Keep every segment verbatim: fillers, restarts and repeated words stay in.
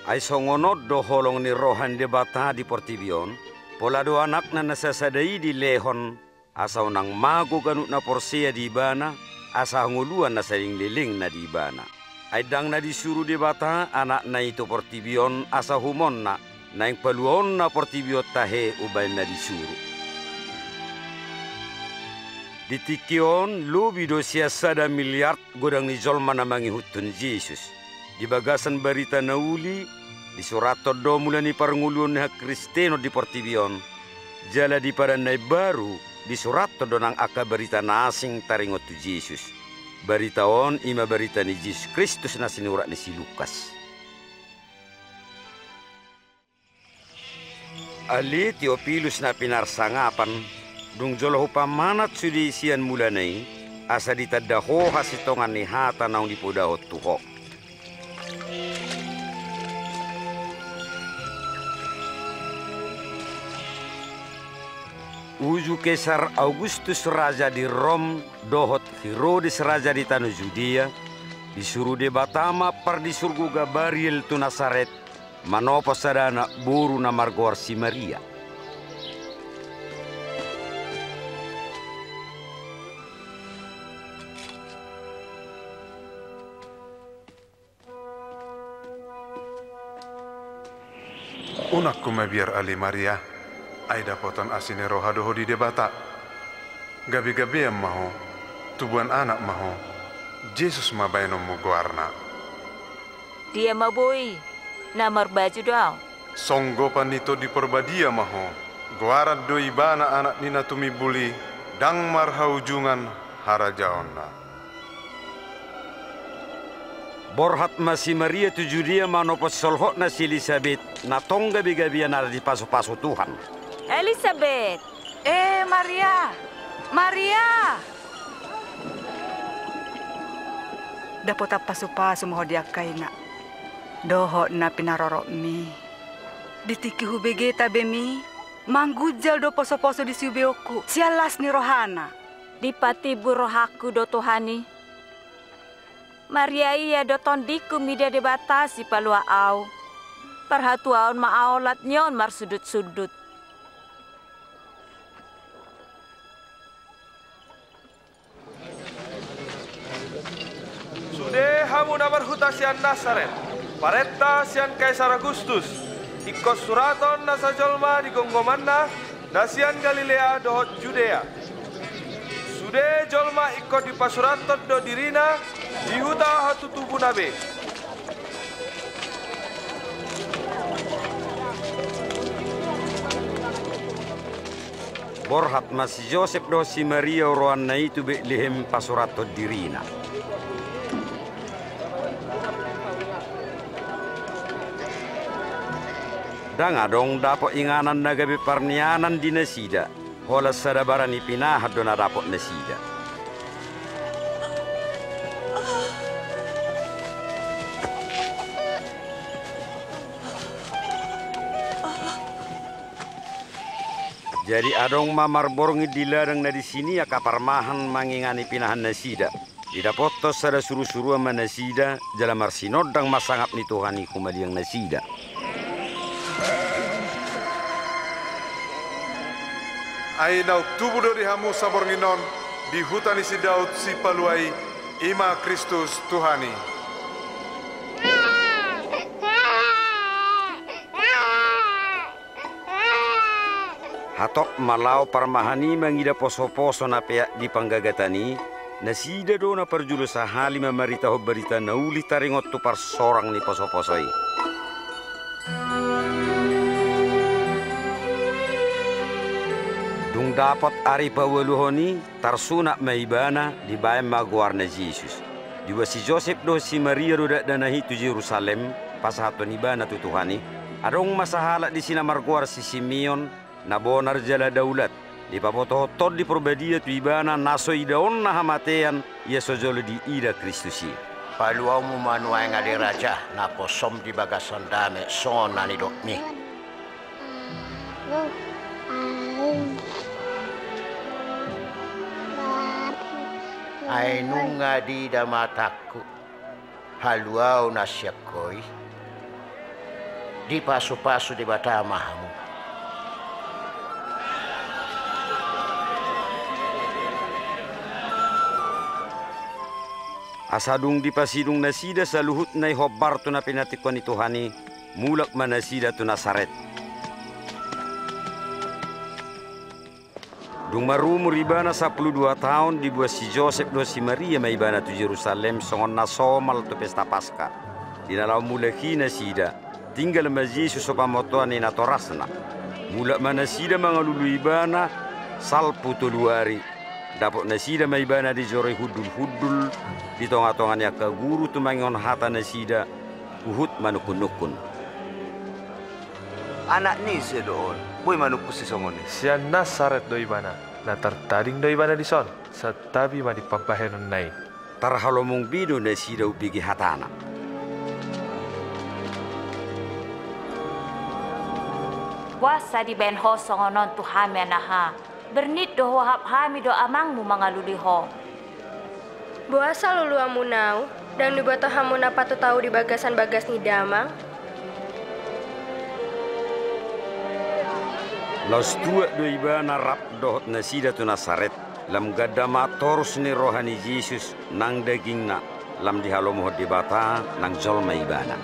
Ai songon on do holong ni roha ni Debata di portibi on, pola do Anakna na sasada i dilehon, asa unang mago ganup na porsea di Ibana, asa hangoluan na saleleng-lelengna di Ibana. Ai ndang na disuru Debata Anakna i tu portibi on asa humonna, naeng paluaonna portibi on tahe umbahen na disuru. Di tingki on lobi do sian sada miliard godang ni jolma na mangihuthon Jesus. Di bagasan barita na uli, disurathon do mula ni parngoluon ni hakristenon di portibi on, jala di Padan na Imbaru disurathon do nang angka barita na asing taringot tu Jesus. Barita on i ma barita ni Jesus Kristus na sinurat ni si Lukas. Ale Teopilus na pinarsangapan, dung jolo hupamanat sude i sian mulana i, asa ditanda ho hasintongan ni hata naung dipodahon tu ho. Uju Kesar Augustus raja di Rom dohot Herodes raja di tano Judea, disuru Debata ma pardisurgo Gabariel tu Nasaret, manopot sada anak boru na margoar si Maria. Unang ho mabiar ale Maria, ai dapotan asi ni roha do ho di Debata. Gabe-gabean ma ho, tubuan anak ma ho, Jesus ma baenonmu goarna. Dia ma boi, na marbaju do ahu. Songgopan ni Tondi Parbadia ma ho, goaran do Ibana anak ni na tumimbul i, ndang marhaujungan harajaonna. Borhat ma si Maria tu Judea manopot solhotna si Elisabet, na tong gabe-gabean na dipasu-pasu Tuhan. Elisabet! E Maria! Maria! Dapotan pasu-pasu ma ho di angka ina, dohot na pinaroropmi. Di tingki hubege tabemi, manggunjal do poso-poso di siubeonku, sian las ni rohana. Dipatimbul rohangku do Tuhan i. Maria ia do tondingku mida Debata sipalua ahu. Parhatuaon ma ahu olat ni on marsundut-sundut. Sude hamu na marhuta sian Nasaret, parenta sian Kaisar Augustus, ingkon suraton nasa jolma di gomgomanna, na sian Galilea dohot Judea. Sude jolma ingkon dipasurathon do dirina di huta hatutubuna be. Borhat ma si Josep dohot si Maria oroanna i tu Betlehem pasurathon dirina. Ndang adong dapot inganan na gabe parnianan di nasida, holan sada barani pinahan do na dapot nasida. Jadi adong ma marborngin di ladang na disi ni angka parmahan mangingani pinahan nasida. Didapothon sada suru-suruan ma nasida, jala marsinondang ma sangap ni Tuhan i humaliang nasida. Ai naung tubu do di hamu saborngin on, di huta ni si Daud Sipalua i, i ma Kristus Tuhan i. Hatop ma laho parmahan i mangida poso-poso na peak di panggagatan i, nasida do na parjolo sahali mamaritahon barita na uli taringot tu parsorang ni poso-poso i. Dung dapot ari paualuhon i, tarsunat ma ibana, dibaen ma goarna Jesus. Diboan si Josep dohot si Maria do dakdanak i tu Jerusalem, pasahathon ibana tu Tuhan i. Adong ma sahalak disi na margoar si Simeon, na bonar jala daulat. Dipabotohon Tondi Parbadia tu ibana na so idaonna hamatean, ia so jolo diida Kristus i. Paluaonmu ma nuaeng ale raja, naposom di bagasan dame songon na nidokmi. Ai nunga diida matangku haluaon na sian ho i. Dipasupasu Debata ma hamu. Asa dung dipasidung nasida saluhutna i hombar tu na pinantikhon ni Tuhan i, mulak ma nasida tu Nasaret. Dung marumur ibana sampulu dua taon, diboan si Josep dohot si Maria ma ibana tu Jerusalem songon na somal tu pesta Paska. Di na laho mulak i nasida, tinggal ma Jesus so pamotoan ni natorasna. Mulak ma nasida mangalului ibana salpu tolu ari. Dapot nasida ma ibana dijoroi hundulhundul di tongatonga ni angka guru tumangihon hata nasida, huhut manungkunnungkun. Anak ni ise do on, boi manungkun sisongon i? Sian Nasaret do ibana. Na tartading do ibana dison. Santabi ma di pambahenonna i. Tarhalomong be do nasida umbege hatana. Boasa dibahen ho songon on tu hami, anaha? Bernit do huahap hami do amangmu mangalului ho. Boasa luluanmuna ahu? Ndang diboto hamu na patut ahu di bagasan bagas ni damang? Laos tuat do ibana rap dohot nasida tu Nasaret. Lam ganda ma torus ni roha ni Jesus nang dagingna, lam dihalomohon Debata nang jolma ibana.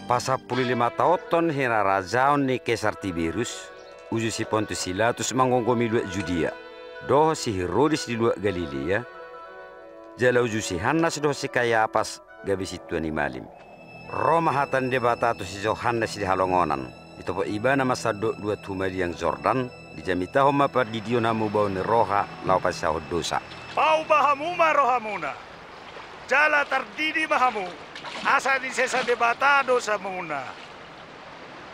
Pasampulu lima taonhon hinarajaon ni Kesar Tiberius, uju si Pontius Pilatus manggomgomi luat Judea, dohot si Herodes di luat Galilea, jala uju si Hannas dohot si Kayapas gabe sintua ni malim. Ro ma hata ni Debata tu si Johannes di halongonan. Ditopot ibana ma sandok luat humaliang Jordan, dijamitahon ma pardidion hamubaon ni roha laho pansesahon dosa. Pauba hamu ma rohamuna, jala tardidi ma hamu, asa disesa Debata dosamuna.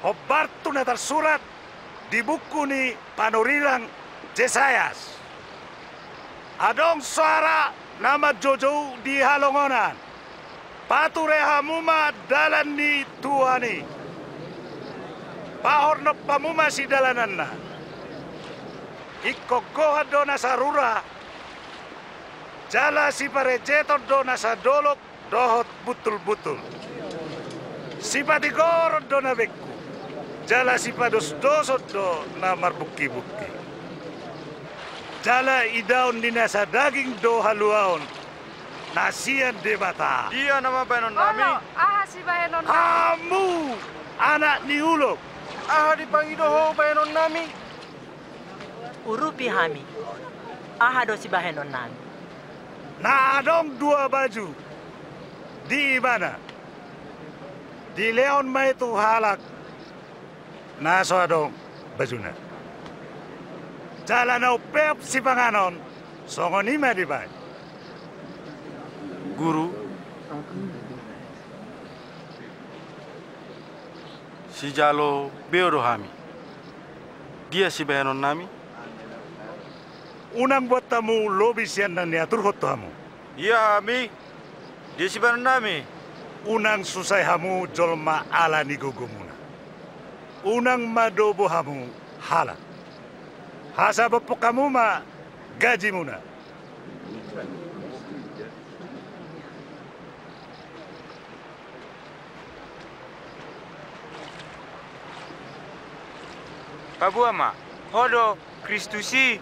Hombar tu na tarsurat di buku ni panurirang Jesayas. Adong soara na manjojou di halongonan. Pature hamu ma dalan ni Tuhan i. Pahornop hamu ma sidalananna. Ingkon gohan do nasa rura, jala siparejeton do nasa dolok dohot buntulbuntul. Sipatigoron do na bengku, jala sipadosdoson do na marbungkibungki. Jala idaon ni nasa daging do haluaon na sian Debata. Dia nama bahenonnami? Olo, aha sibahenonnami? Hamu anak ni ulok, aha dipangido ho bahenonnami? Urupi hami, aha do sibahenonnami? Na adong dua baju di ibana, dilehon ma i tu halak na so adong bajuna. Jala na umpeop sipanganon, songon i ma dibahen. Guru, sijalo beo do hami. Dia sibahenonnami? Unang boan hamu lobi sian na niaturhon tu hamu. Ia hami, dia sibahenonnami? Unang susai hamu jolma ala ni gogomuna. Unang madobo hamu halak. Hasabamphon hamu ma gajimuna. Paboa ma, ho do Kristus i.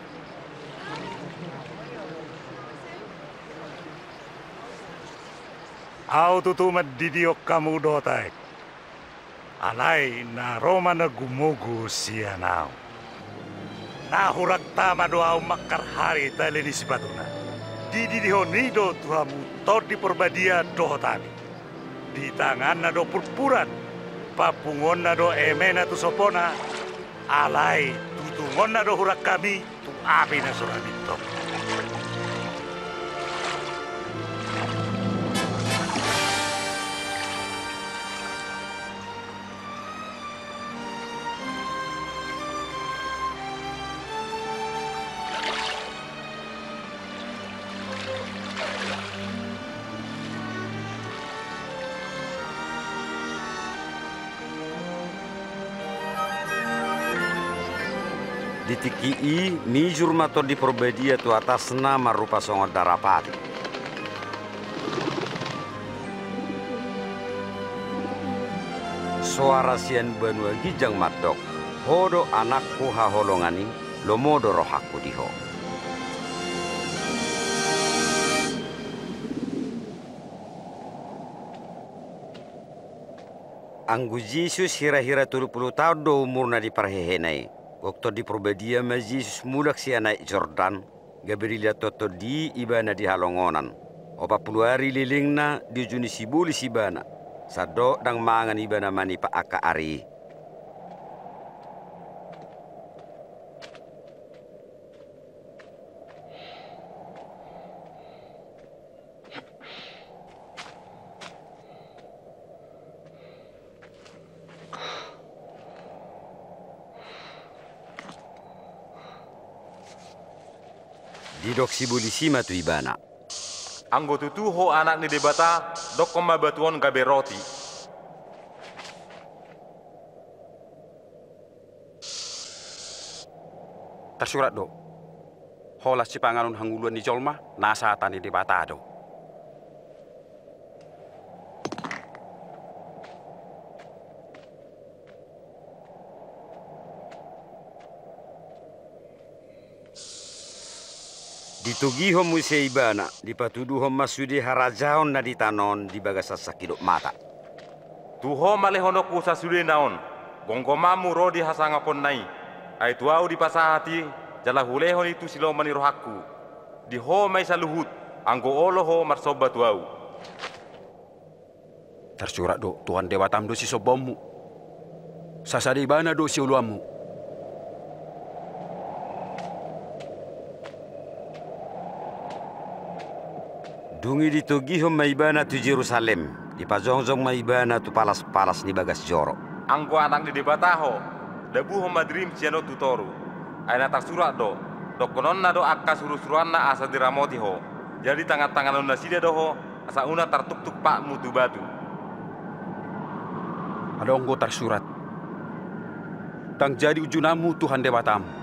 Ahu tutu mandidihon hamu dohot aek. Alai na ro ma na gumogo sian ahu. Na hurang tama do ahu mangkarhari tali ni sipatuna. Dididihon i do tu hamu Tondi Porbadia dohot hami. Di tanganna do purpuran, papunguonna do emena tu sopona, alai tutungonna do hurangkami tu api na so ra mintok. Di tingki i, mijur ma Tondi Porbadia tu atasna marrupa songon darapati. Soara sian banua ginjang mandok, "Ho do Anakku haholongan i, lomo do rohangku di Ho." Anggo Jesus hira-hira tolu pulu taon do umurna di parhehena i, gok Tondi Porbadia ma Jesus mulak sian Aek Jordan, gabe dilehon Tondi i ibana di halongonan. Opat pulu ari lelengna diujuni sibolis ibana, sandok ndang mangan ibana manipat angka ari i. Didok sibolis i ma tu ibana, "Anggo tutu Ho Anak ni Debata, dokkon ma batu on gabe roti." Tarsurat do, "Holan sipanganon hangoluan ni jolma, nasa hata ni Debata do." Ditogihon muse ibana, dipatuduhon ma sude harajaon na di tano on di bagasan sangkidop mata. Tu Ho ma lehononku sasudena on, gomgomanmu ro di hasangaponna i. Ai tu Ahu dipasahat i, jala hulehon i tu silomo ni rohangku. Di Ho ma i saluhut, anggo olo Ho marsomba tu Ahu. Tarsurat do, Tuhan Debatam do sisombaonmu. Sasada Ibana do sioloanmu. Dung i ditogihon ma ibana tu Jerusalem, dipajongjong ma ibana tu palas-palas ni bagas joro. Anggo Anak ni Debata Ho, dabuhon ma dirim sian on tu toru. Ai na tarsurat do, dohononna do angka surusuruanna asa diramoti Ho. Jadi tangantanganon nasida do Ho, asa unang tartuktuk patmu tu batu. Adong do tarsurat, ndang jadi unjunanmu Tuhan Debatam.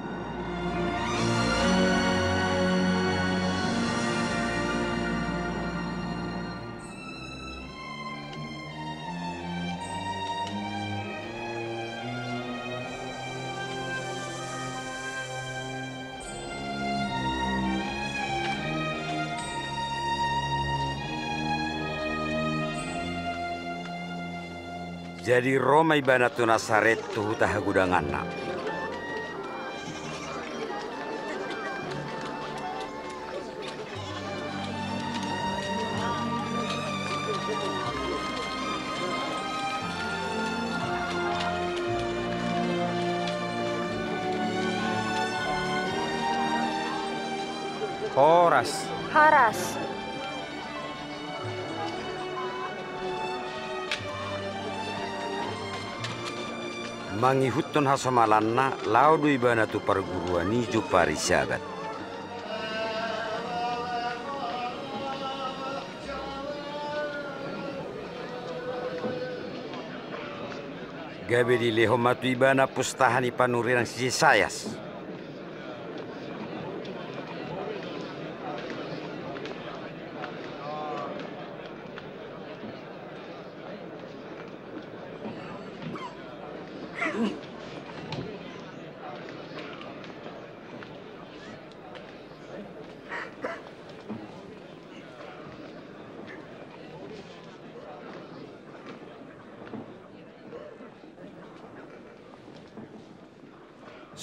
Jadi ro ma ibana tu Nasaret, tu huta hagudanganna. Horas. Horas. Mangihuthon hasomalanna, laho do ibana tu parguruan i jumpa ari Sabat. Gabe dilehon ma tu ibana pustaha ni panurirang si Jesayas.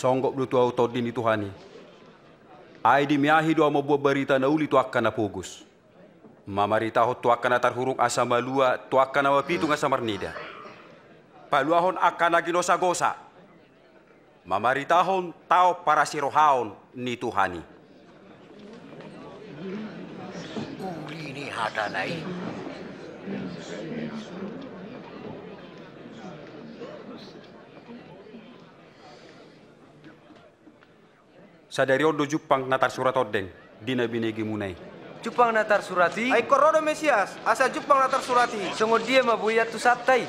Songgop do tu ahu Tondi ni Tuhan i. Ai dimiahi do ahu mamboan barita na uli tu angka na pogos, mamaritahon tu angka na tarhurung asa malua, tu angka na mapitung asa marnida, paluahon angka na ginosagosa, mamaritahon taon parasirohaon ni Tuhan i. Uli ni hatana i. Sadari on do jumpang na tarsurat on deng di na binegemuna i. Jumpang na tarsurat i? Ai ingkon ro do Mesias, asa jumpang na tarsurat i. Songon dia ma boi antusanta i?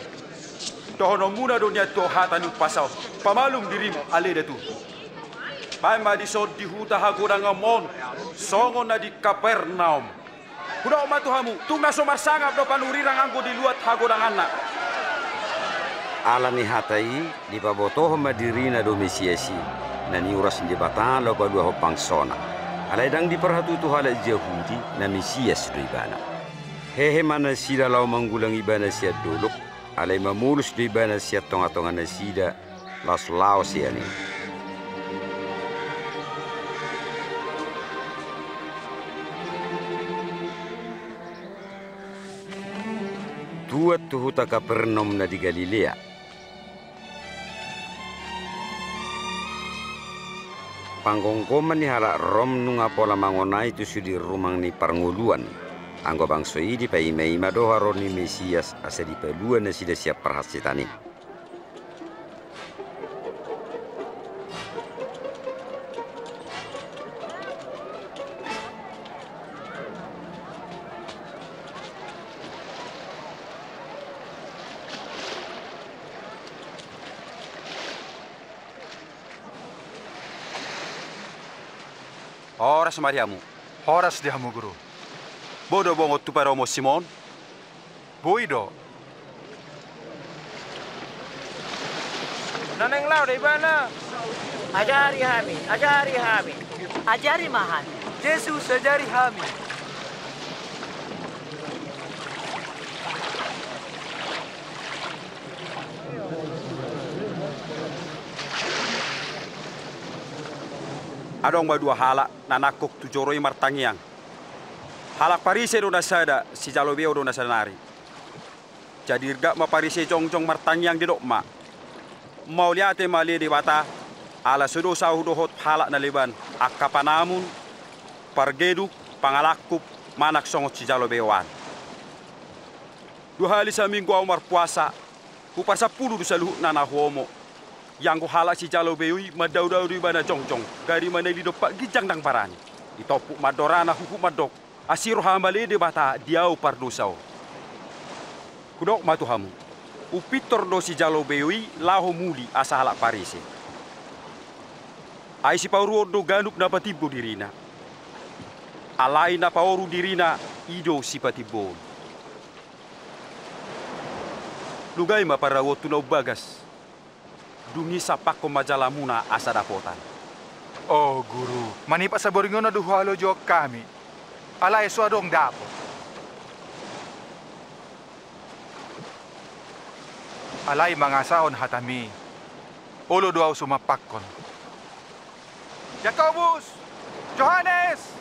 Dohononmuna do nian tu ahu hata ni umpasa on, pamalum dirim ale datu. Baen ma dison di huta hagodanganmon, songon na di Kapernaum. Hudok ma tu hamu, tung na so marsangap do panurirang anggo diluat hagodanganna. Ala ni hata i, dipabotohon ma dirina do Mesias i, na niuras ni Debata laho paluahon bangsona. Alai ndang diparhatutu halak Jahudi, na Mesias do ibana. Hehe ma nasida laho manggulang ibana sian dolok, alai mamolus do ibana sian tongatonganasida, laos laos ia ninna. Tuat tu huta Kapernaum na di Galilea. Panggomgoman ni halak Rom nunga pola mangonai tu sude rumang ni parngoluan, anggo bangso i dipaimaima do haroro ni Mesias asa dipalua nasida sian parhansetan i. Horas ma di hamu. Horas di hamu, Guru. Boi do bongot tu parumaen simon? Boi do. Na naeng laho do ibana. Ajari hami, ajari hami. Ajari ma hami. Jesus, ajari hami. Adong ma dua halak na nangkok tu joro i martangiang. Halak Parise do na sada, sijalo beo do na sada nari. Jadi irgap ma Parise jongjong martangiang, didok ma: Mauliate ma ale Debata, ala so dosa ahu dohot halak na leban, angka panamun, pargeduk, pangalangkup, manang songon sijalo beo an. Dua hali saminggu ahu marpuasa, huparsampulu do saluhutna na huomo. Ianggo halak sijalo beo i mandaodao do ibana jongjong, gari maneli dompak ginjang ndang barani. Ditompuk mandorana huhut mandok: Asi roham ale Debata di ahu pardosa on. Hudok ma tu hamu, umpintor do sijalo beo i laho muli asa halak Parise. Ai sipaoruon do ganup na patimbo dirina. Alai na paoru dirina, i do sipatimboon. Lugai ma parauon tu na umbagas. Dung i sampakkon ma jalamuna asa dapotan. O Guru, manipat saborngin on do huhalojohon hami, alai so adong dapot. Alai mangasahon hatami, olo do ahu sumampakkon. Jakobus! Johannes!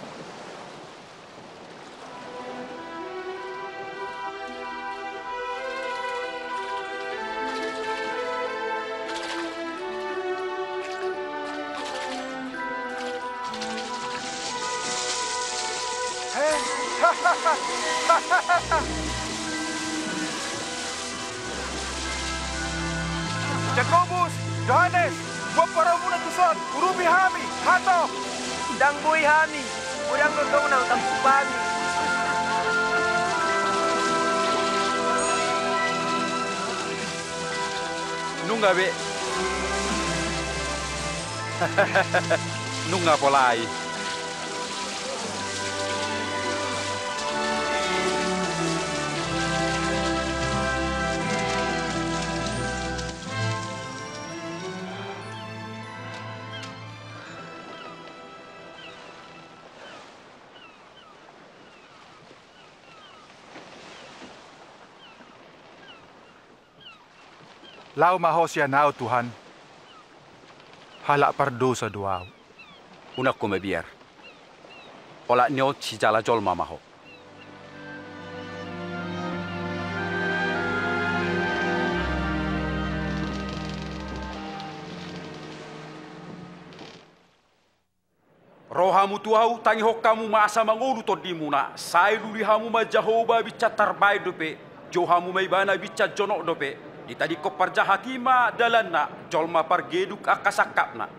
Jakobus, Johannes, boan paraumuna tuson, urupi hami, hatop! Ndang boi hami, godang do tong na hutampuk hami. Nunga be. Nunga pola i. Laho ma ho sian ahu, Tuhan, halak pardosa do ahu. Unang ho mabiar. Olat ni on sijala jolma ma ho. Ro hamu tu ahu, tangihon hamu ma asa mangolu tondimuna, sai lului hamu ma Jahowa binsan tarbaen dope, jou hamu ma ibana binsan jonok dope. Ditadingkon parjahat i ma dalanna, jolma pargeduk angka sangkapna.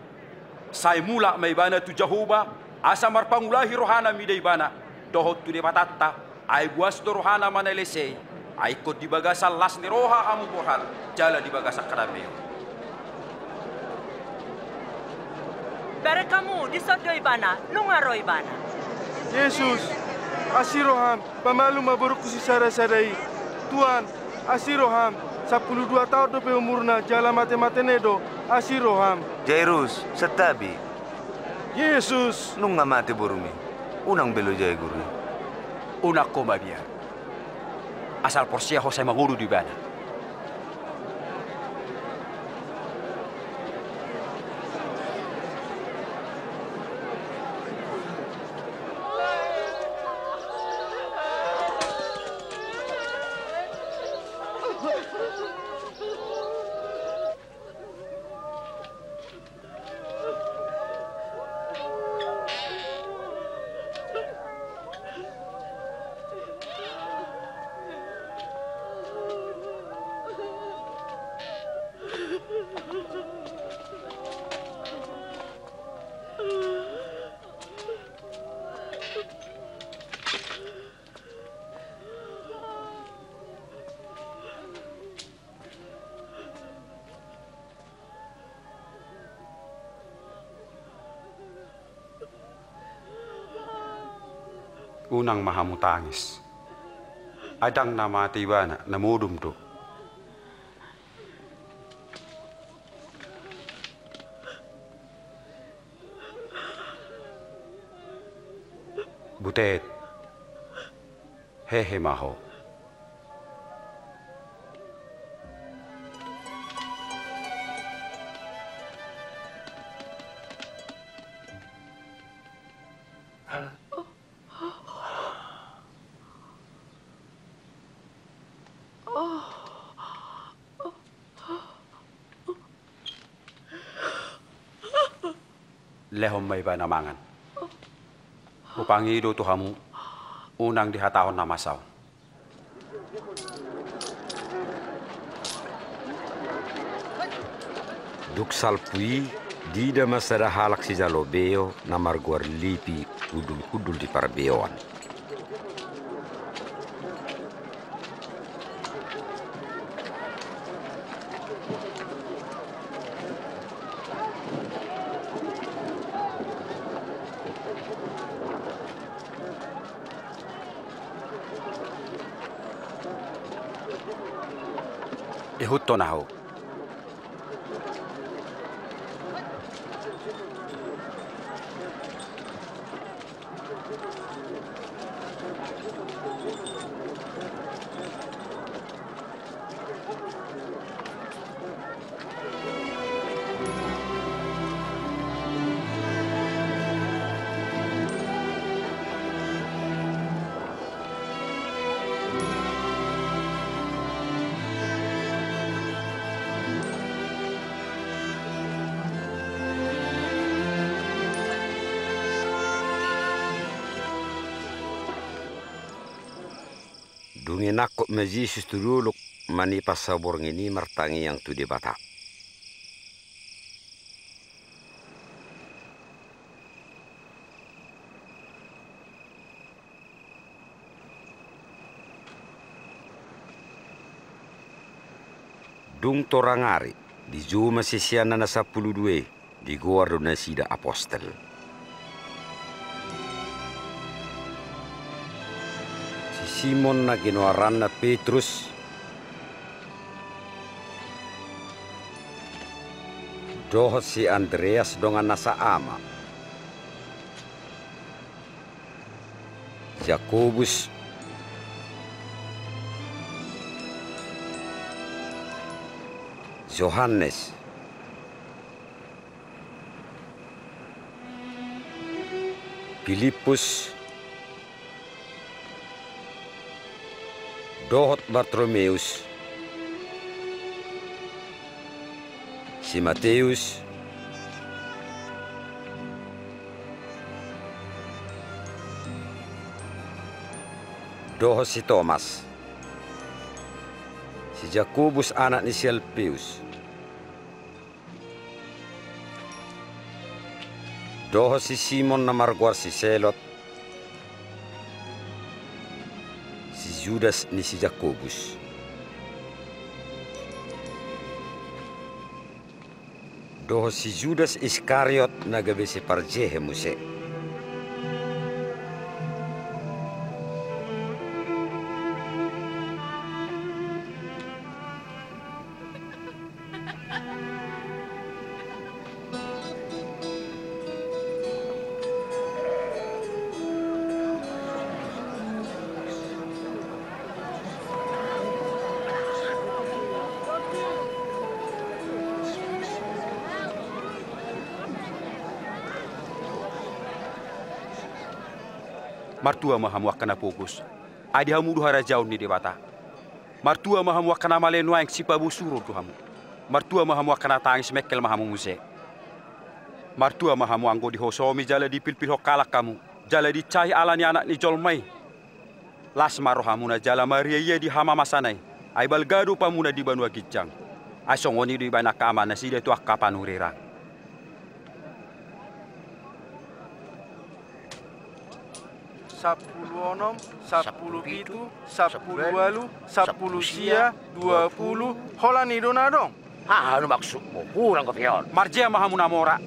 Sai mulak ma ibana tu Jahowa, asa marpangulahi rohana mida ibana, dohot tu Debatanta, ai buas do rohana manalese i, ai ingkon di bagasan las ni roha hamu borhat, jala di bagasan hadameon. Bereng hamu, dison do ibana, nunga ro ibana. Jesus, asi roham, pamalum ma borungku sisada-sada i. Tuan, asi roham, sampulu dua taon dope umurna, jala mate-mate na i do, asi roham. Jairus, santabi. Jesus. Nunga mate borumi. Unang be lojai guru i. Unang ho mabiar. Asal porsea ho sai mangolu do ibana. Unang ma hamu tangis. Ai ndang na mate ibana, na modom do. Butet. Hehe ma ho. Lehon ma ibana mangan. Hupangido tu hamu, unang dihatahon na masa on. Dung salpu i, diida ma sada halak sijalo beo na margoar Lepi hundul-hundul di parbeoan. Ihuthon ahu. Dung i nangkok ma Jesus tu dolok manipas haborngin i martangiang tu Debata. Dung torang ari, dijou ma siseanna na sampulu dua i, digoar do nasida apostel. Si Simon na ginoaranna Petrus, dohot si Andreas dongan nasa ama, Jakobus, Johannes, Pilippus, dohot Bartolomeus, si Mateus, dohot si Tomas, si Jakobus anak ni si Alpeus, dohot si Simon na margoar si Selot, si Judas ni si Jakobus. Dohot si Judas Iskariot na gabe siparjehe muse. Martua ma hamu angka na pogos, ai di hamu do harajaon ni Debata. Martua ma hamu angka na male nuaeng, sipabosuron do hamu. Martua ma hamu angka na tangis, mengkel ma hamu muse. Martua ma hamu anggo dihosomi jala dipilpilhon halak hamu, jala diinsahi ala ni Anak ni jolma i. Las ma rohamuna jala maria ia di hamamasana i, ai balga do pamuna di banua ginjang. Ai songon i do dibaen angka amanasida tu angka panurirang. Sampulu onom, sampulu pitu, sampulu ualu, sampulu sia, dua pulu. Holan i do na adong. Aha do maksudmu? Hurang dope on. Marjea ma hamu na mora.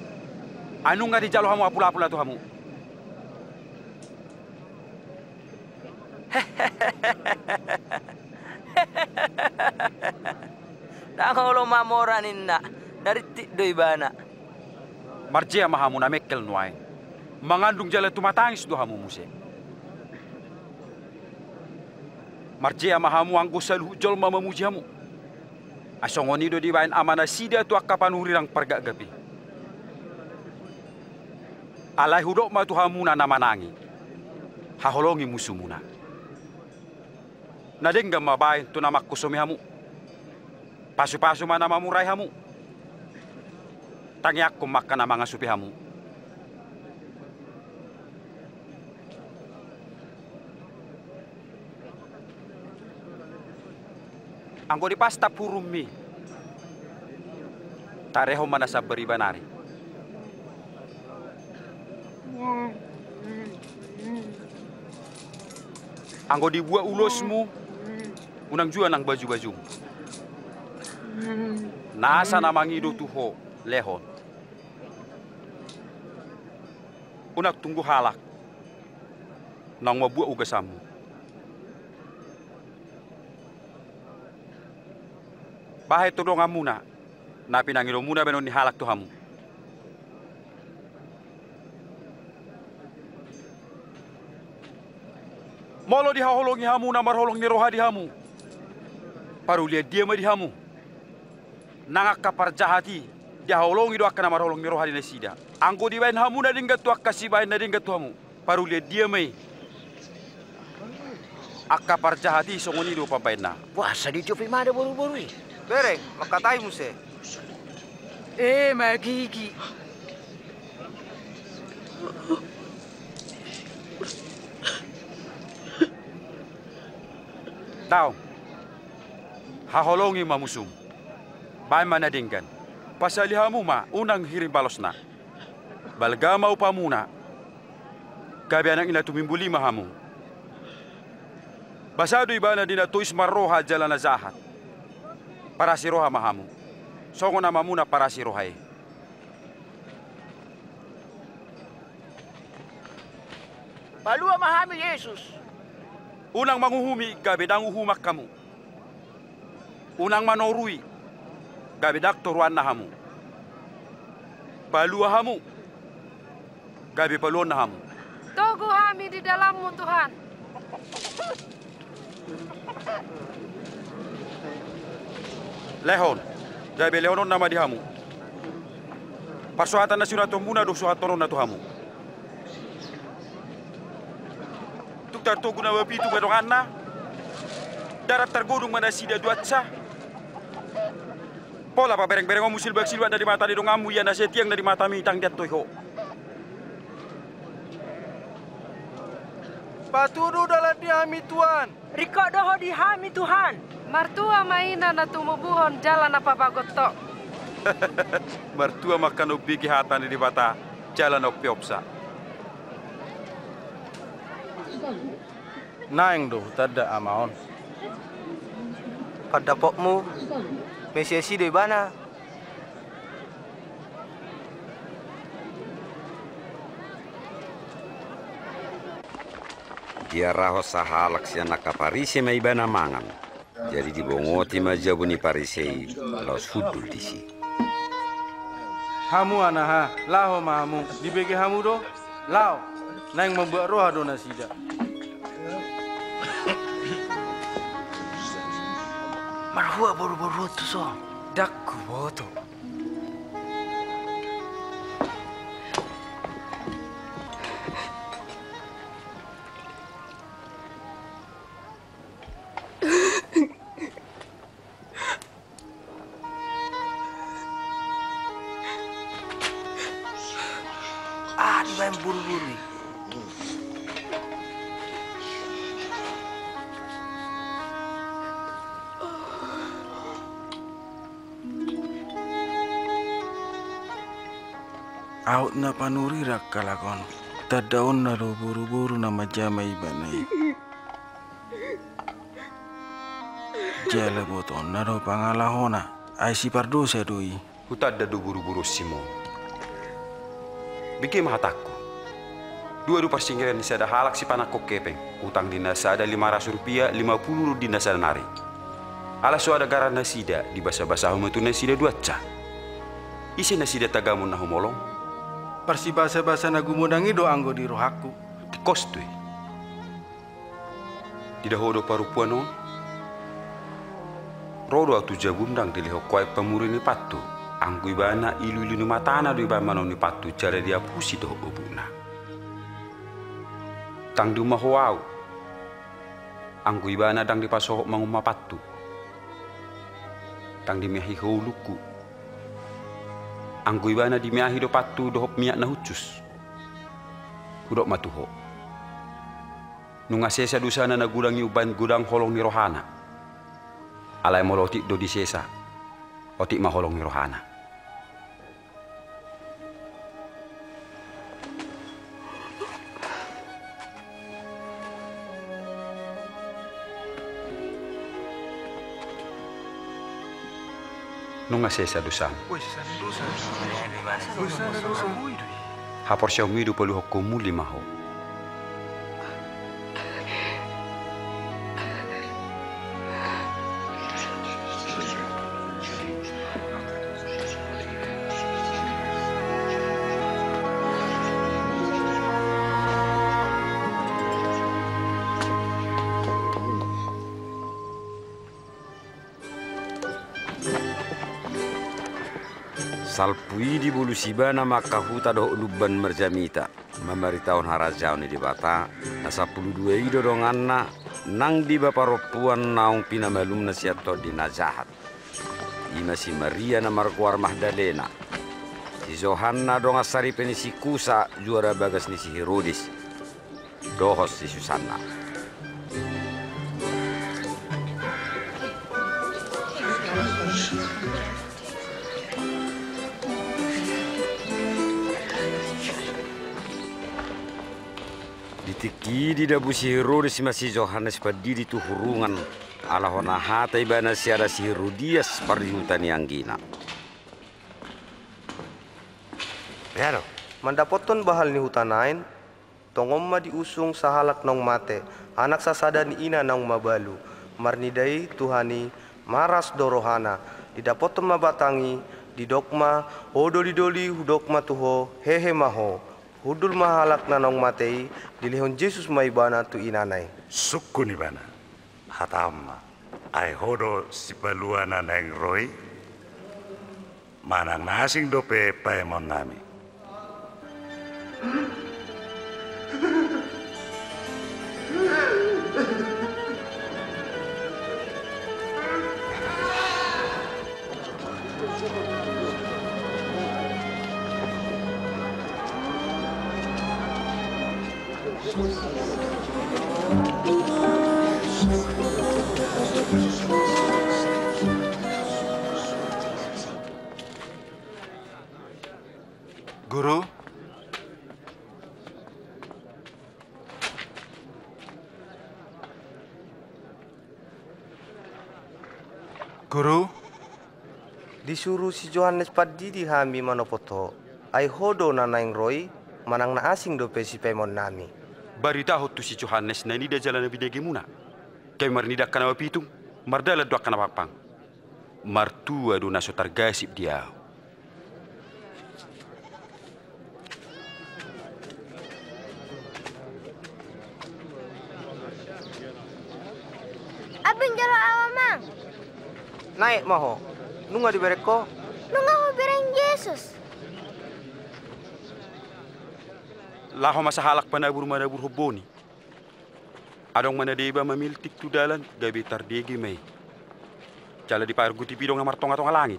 Ai nunga dijalo hamu apulapul na tu hamu. Ndang olo mamora ninna, na rintik do ibana. Marjea ma hamu na mengkel nuaeng. Mangandung jala tumatangis do hamu muse. Marjea ma hamu anggo saluhut jolma mamuji hamu. Ai songon i do dibaen amanasida tu angka panurirang pargapgap i. Alai hudok ma tu hamuna na manang i, haholongi musumuna. Na denggan ma baen tu na manghosomi hamu. Pasupasu ma na mamurai hamu. Tangiangkon ma angka na mangasupi hamu. Anggo dipastap hurummi, tarehon ma na sambar ibana ari. Anggo dibuat ulosmu, unang jua nang bajubajum. Nasa na mangido tu ho, lehon. Unang tunggu halak naung mambuat ugasanmu. Bahen tu donganmuna na pinangidomuna baenon ni halak tu hamu. Molo dihaholongi hamu na marholong ni roha di hamu, parulian dia ma di hamu. Nang angka parjahat i dihaholongi do angka na marholong ni roha di nasida. Anggo dibaen hamu na denggan tu angka sibaen na denggan tu hamu, parulian dia ma i. Angka parjahat i songon i do pambaenna. Boasa dijop ibana boruboru i? Bereng, mangkatai muse. E, magigi. Daong. Haholongi ma musum. Baen ma na denggan. Pasali hamu ma, unang hirim balosna. Balga ma upamuna. Gabe anak ni na tumimbul i ma hamu. Basa do ibana di na tois marroha jala na jahat. Parasi roha ma hamu. Songon amamuna parasi roha i. Palua ma hami Jesus. Unang manguhumi gabe ndang uhuman hamu. Unang manorui gabe ndang toruanna hamu. Palua hamu gabe paluonna hamu. Togu hami di dalanmu Tuhan. Lehon, gabe lehononna ma di hamu. Parsuhatan na sinuhatonmuna do suhatononna tu hamu. Tung tartogu na mapitu ma donganna. Darat targodung ma nasida duansa. Pola paberengberengonmu silbaksilbak na di mata ni donganmu ia na setiang na di matami ndang diantoi ho. Patudu dalan di hami Tuhan. Ringkot do ho di hami Tuhan. Martua ma ina na tumubuhon jala na pabagot ho. Martua ma angka na umbege hata ni Debata jala na umpeopsa. Naeng do hutanda Ama on. Pandapotmu, Mesias i do ibana. Diarahon sahalak sian angka Parise ma ibana mangan. Jadi dibongoti ma jabu ni Parise i laos hundul disi. Hamu anaha, laho ma hamu. Dibege hamu do? Laho. Naeng mambuat roha do nasida. Marhua boruboru on tuson? Ndang huboto. Ah, dibaen boruboru i. Aut na panurirang halak on, tandaonna do boruboru na manjama ibana i. Jala botonna do pangalahona, ai sipardosa do i. Hutanda do boruboru on, Simon. Bege ma hatangku. Dua do parsingeran ni sada halak sipanangkok hepeng, utang di na sada lima ratus rupiah, lima pulu ron di na sada nari. Ala so ada garar nasida, dibasabasahon ma tu nasida duansa. Ise nasida tagamon na humolong? Parsibasabasa na gumodang i do anggo di rohangku. Tingkos do i. Dida ho do parompuan on? Ro do ahu tu jabum ndang dilehon ho aek pamurui ni pantu. Anggo ibana, iluilu ni matana do ibaen manomni pantu jala diapusi dohot obukna. Ndang diumma ho ahu. Anggo ibana ndang dipasohot mangumma pantu. Ndang dimeahi ho ulungku. Anggo ibana dimeahi do pantu dohot miak na hushus. Hudok ma tu ho. Nunga sesa dosana na godang i umbaen godang holong ni rohana. Alai molo otik do disesa, otik ma holong ni rohana. Nunga sesa dosam. Haporseaonmi do paluhonkonmuli ma ho. Salpu i dibolus ibana ma angka huta dohot lumban marjamita, mamaritahon harajaon ni Debata. Na sampulu dua i do donganna, nang deba parompuan naung pinamalumna sian tondi na jahat. I ma si Maria na margoar Magdalena, si Johanna dongan saripe ni si Kusa, juara bagas ni si Herodes, dohot si Susanna. Di tingki i didabu si Herodes ma si Johannes Pandidi tu hurungan, ala hona hata ibana siala si Herodias pardihuta ni anggina. Beha do. Mandapothon bahal ni huta nain, tongon ma diusung sahalak naung mate, anak sasada ni ina naung mabalu. Marnida i Tuhan i, maras do rohana. Didapothon ma batang i, didok ma, ho dolidoli, hudok ma tu ho, hehe ma ho. Hundul ma halak na naung mate i, dilehon Jesus ma ibana tu inana i. Sungkun ibana. Hatahon ma, ai ho do Sipaluana naeng ro i? Manang na asing dope paimonnami. Guru? Guru? Disuru si Johannes Pandidi hami manopot ho, ai ho do na naeng ro i, manang na asing dope sipaimonnami. Baritahon tu si Johannes na nida jala na binegemuna. Gabe marnida angka na mapitung, mardalan do angka na pangpang. Martua do na so targasip di ahu. Ambing jolo ahu, amang. Naek ma ho. Nunga dibereng ho? Nunga hubereng Jesus. Laho ma sahalak panabur-manabur homboni. Adong ma na deba mamiltik tu dalan, gabe tardege ma i. Jala dipargutip i dong na martonga-tonga langit.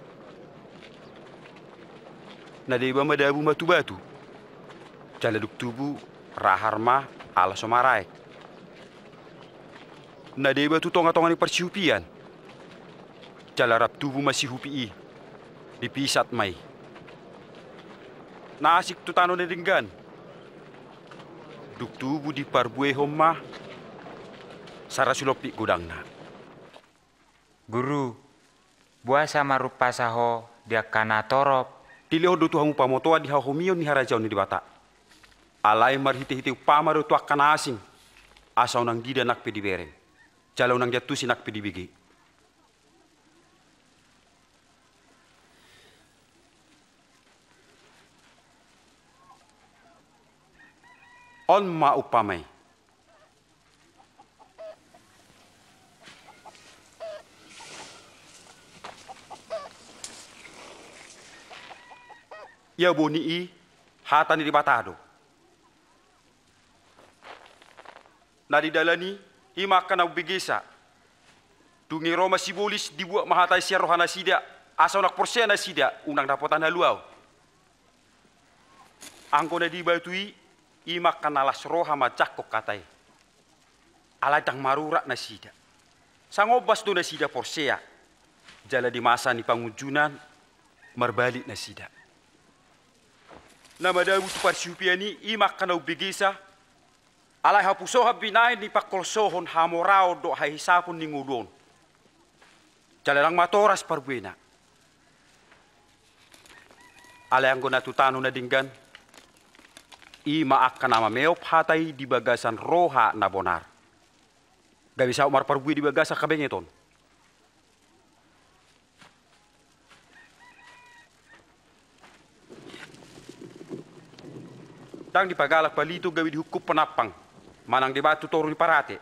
Na deba madabu ma tu batu. Jala dung tubu, rahar ma, ala so maraek. Na deba tu tonga-tonga ni parsihupian. Jala rap tubu ma sihupi i, dipisat ma i. Na asing tu tano na denggan. Dung tubu diparbuehon ma, sara silompit godangna. Guru, boasa marumpasa ho di angka na torop? Dilehon do tu hamu pamotoan di hahomion ni harajaon ni Debata. Alai marhite-hite umpama do tu angka na asing, asa unang dida nang pe dibereng, jala unang diantusi nang pe dibege. On ma umpama i. Ia boni i hata ni Debata do. Na di dalan i, i ma angka na umbegesa. Dung i ro ma sibolis, dibuat ma hata i sian rohanasida, asa unang porsea nasida, unang dapotan haluaon. Anggo na di batu i, i ma angka na las roha manjangkon hata i. Alai ndang marurat nasida. Sangombas do nasida porsea. Jala di masa ni pangunjunan, marbalik nasida. Na madabu tu parsihupian i, i ma angka na umbegesa, alai hapusohan binahen ni pangkolsohon, hamoraon dohot hahisapon ni ngolu on. Jala ndang matoras parbuena. Alai anggo na tu tano na denggan, i ma angka na mameop hata i di bagasan roha na bonar. Gabe saut marparbue di bagasan habengeton. Ndang dipagalak palito gabe dihungkun panampang, manang dibaen tu toru ni parate.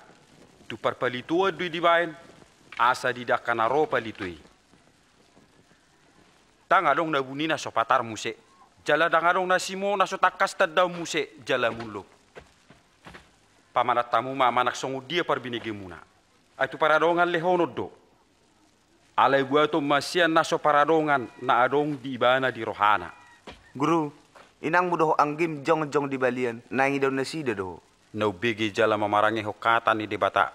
Tu parpalitoan do i dibaen, asa dida angka na ro palito i. Ndang adong na buni na so patar muse, jala ndang adong na simo na so tangkas tandaon muse jala mullop. Pamanat hamu ma manang songon dia parbinegemuna. Ai tu paradongan lehonon do. Alai buaton ma sian na so paradongan na adong di ibana di rohana. Guru, inangmu dohot anggim jongjong di balian, naeng idaon nasida do ho. Na umbege jala mamarangehon hata ni Debata,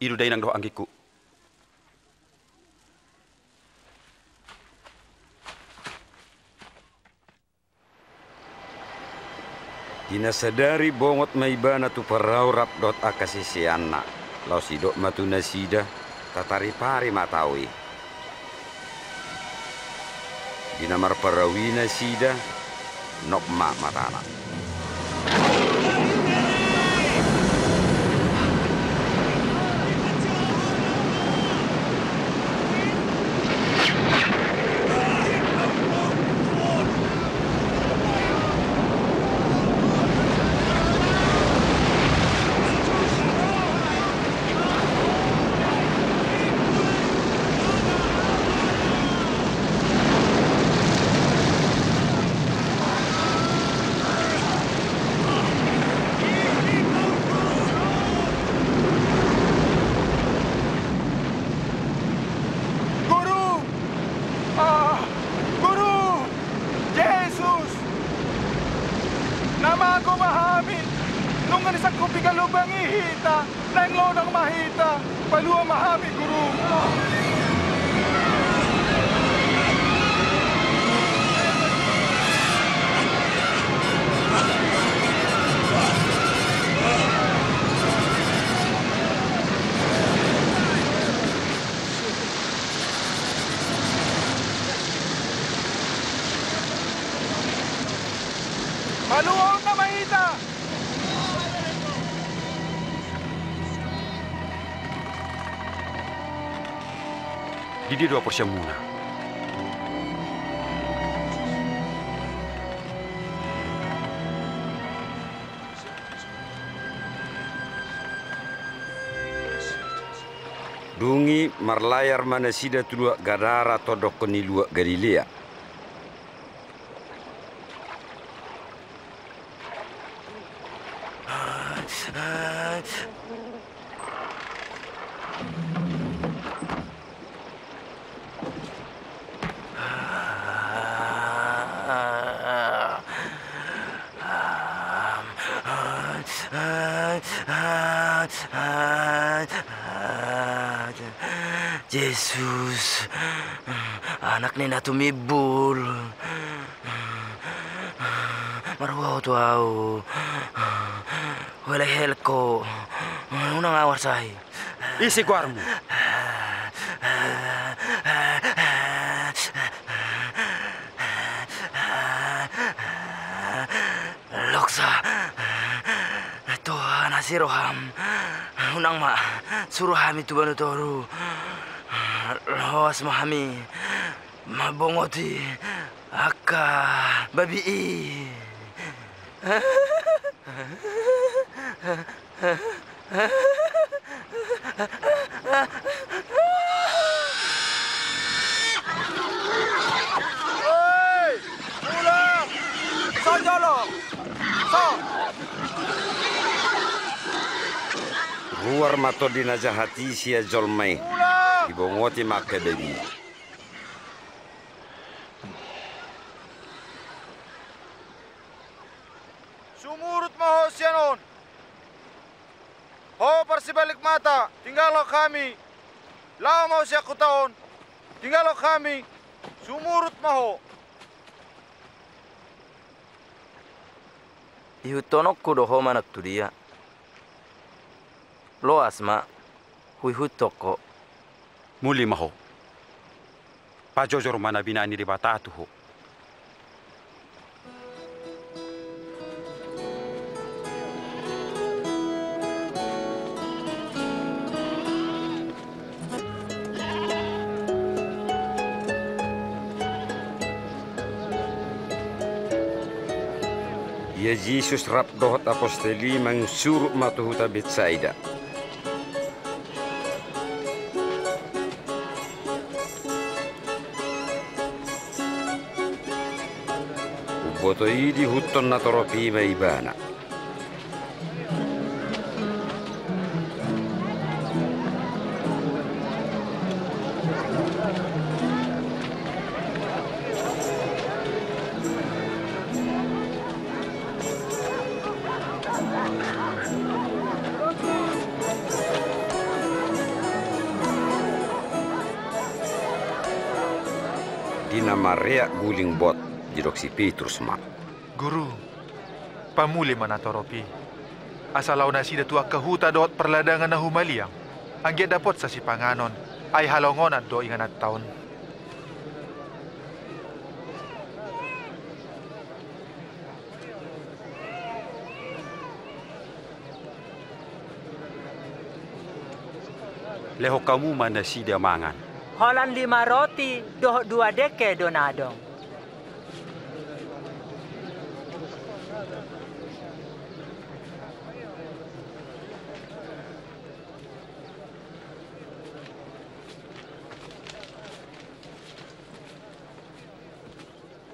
i do dainang dohot anggingku. Di na sadari bongot ma ibana tu parau rap dohot angka siseanna, laos didok ma tu nasida: Tataripari ma tao i. Di na marparau i nasida, nok ma matana. Guru! Ah, Guru! Jesus! Na mago ma hami! Nunga disangkupi galumbang i hita! Naeng lonang ma hita, palua ma hami, Guru. Paluaonna ma hita. Di dia do haporseaonmuna? Dung i marlayar ma nasida tu luat Gadara, tondongkon ni luat Galilea. Jesus, Anak ni na tumimbul, marua Ho tu ahu, huelek-elek Ho, unang ahu arsahi. Ise goarmu? Loksa, Tuhan, asi roham. Unang ma suru hami tu banua toru. Loas ma hami mambongoti angka babi i. Hei, mulak! Saut jolo! Saut! Ruar ma tondi na jahat i sian jolma i. Mulak! Dibongoti ma angka babi i. Sumurut ma ho sian on! Ho parsibalik mata, tinggalhon hami! Laho ma ho sian huta on, tinggalhon hami! Sumurut ma ho! Ihuthononku do ho manang tu dia. Loas ma, huihuthon ho. Muli ma ho. Pajojor ma na binahen ni Debata tu ho. Ia Jesus rap dohot apostel i mangisurut ma tu huta Betsaida. Umboto i diihuthon natorop i ma ibana. Di na mareak guling bot, didok si Petrus ma: Guru, pamuli ma natorop i, asa laho nasida tu angka huta dohot parladangan na humaliang, anggiat dapotsa sipanganon, ai halongonan do ingananta on. Lehon hamu ma nasida mangan. Holan lima roti dohot dua dengke do na adong.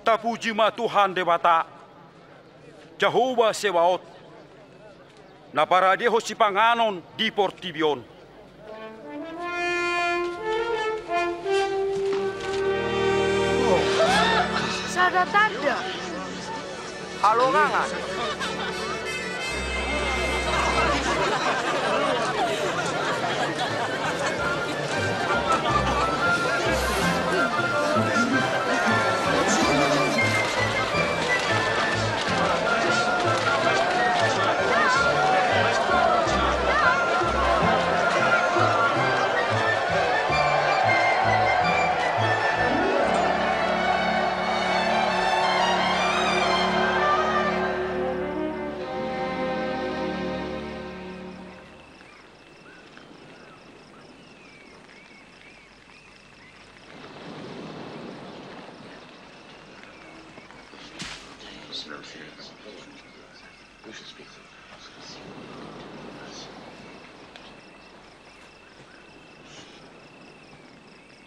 Tapuji ma Tuhan Debata, Jahowa Sebaot, na paradehon sipanganon di portibi on. Sada tanda. Halongangan.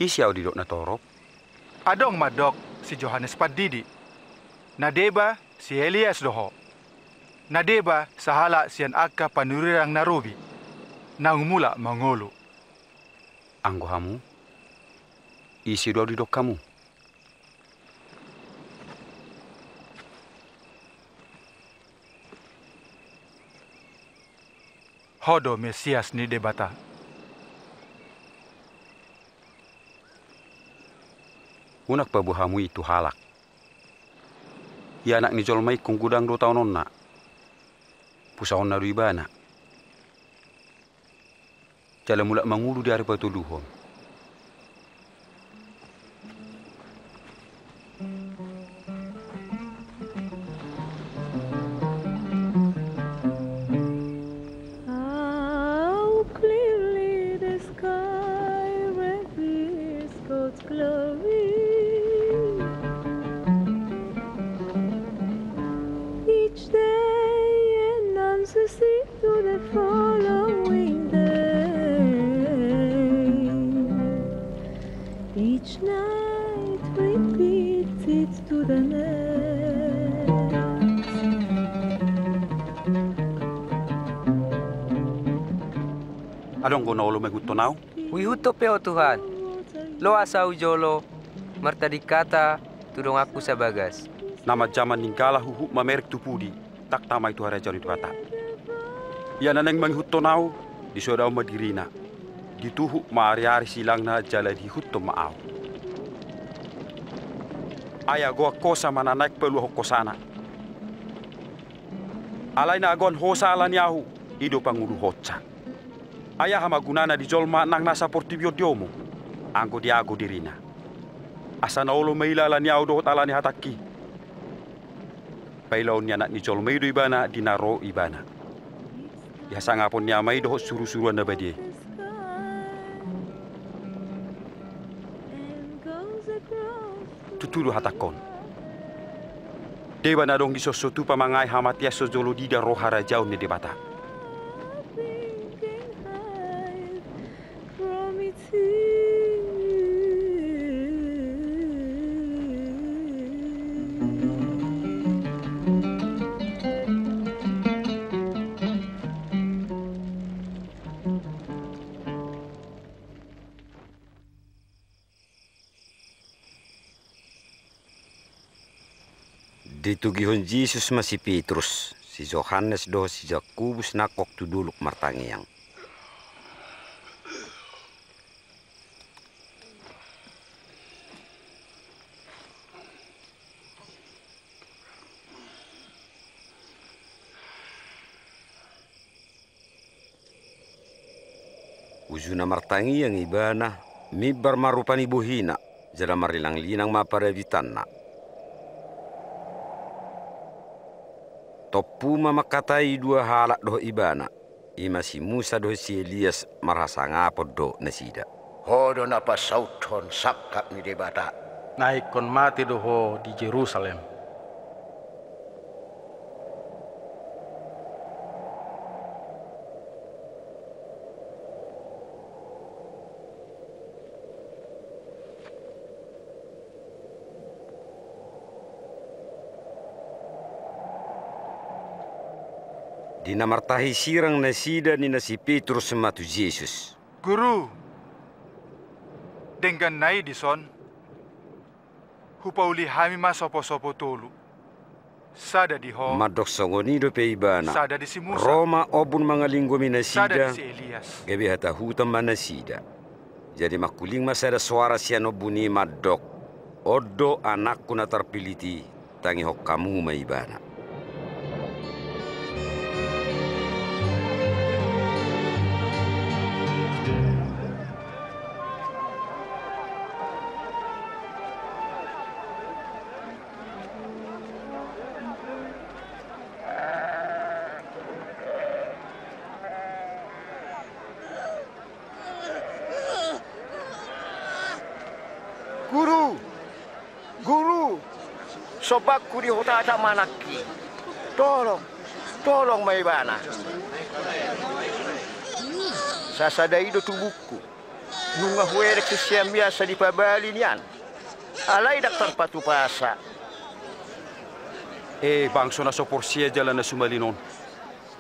Ise ahu didok na torop? Adong mandok si Johannes Pandidi. Na deba si Elias do ho. Na deba sahalak sian angka panurirang na robi, naung mulak mangolu. Anggo hamu, ise do ahu didok hamu? Ho do Mesias ni Debata. Unang paboa hamu i tu halak. Ia Anak ni jolma ingkon godang do taononna. Pusaonna do ibana. Jala mulak mangolu di ari patoluhon. How clearly the sky reveals God's glory. Each day announces it to the following day. Each night repeats it to the next. Adong do na olo mangihuthon ahu? Huihuthon pe ho Tuhan. Loas ahu jolo, martading hata tu donganku sabagas. Na manjaman ninggala huhut mamereng tu pudi, ndang tama i tu harajaon ni Debata. Ia na naeng mangihuthon ahu, disoadahon ma dirina. Dituhuk ma ariari silangna jala diihuthon ma ahu. Ai agoan hosa ma na naeng paluahon hosana. Alai na agoan hosa ala ni ahu, i do panguluhonsa. Ai aha ma gunana di jolma nang nasa portibi on diomu, anggo diago dirina? Asa na olo maila ala ni ahu dohot ala ni hatangki. Pailaon ni Anak ni jolma i do ibana di na ro ibana. Di hasangapon ni Ama i dohot surusuruan na badia i. Tutu do hatangkon. Deba na adong dison so tupa mangae hamatean so jolo diida ro harajaon ni Debata. Ditogihon Jesus ma si Petrus, si Johannes dohot si Jakobus nangkok tu dolok martangiang. Ujuna martangiang ibana, mimbar ma rupa ni bohina, jala marlinanglinang ma parabitanna. Tompu ma mangkatai dua halak dohot ibana, i ma si Musa dohot si Elias, marhasangapon do nasida. Ho do na pasauthon sangkap ni Debata. Na ingkon mate do ho di Jerusalem. Di na martahi sirang nasida ninna si Petrus ma tu Jesus. Guru, denggan na i dison, hupauli hami ma soposopo tolu. Sada di ho. Mandok songon i dope ibana. Sada di si Musa. Ro ma ombun mangalinggomi nasida. Sada di si Elias. Gabe hatahuton ma nasida. Jadi mangkuling ma sada soara sian ombun i mandok, on do anakku na tarpilit i, tangihon hamu ma ibana. Guru! Guru! Sombanku di hotata ma nangkin. Tolong! Tolong ma ibana. Sasada i do tubungku. Nunga huelek sisean miasa dipabali nian. Alai ndang tarpatupasa. E, bangso na so porsea jala na sumalin on.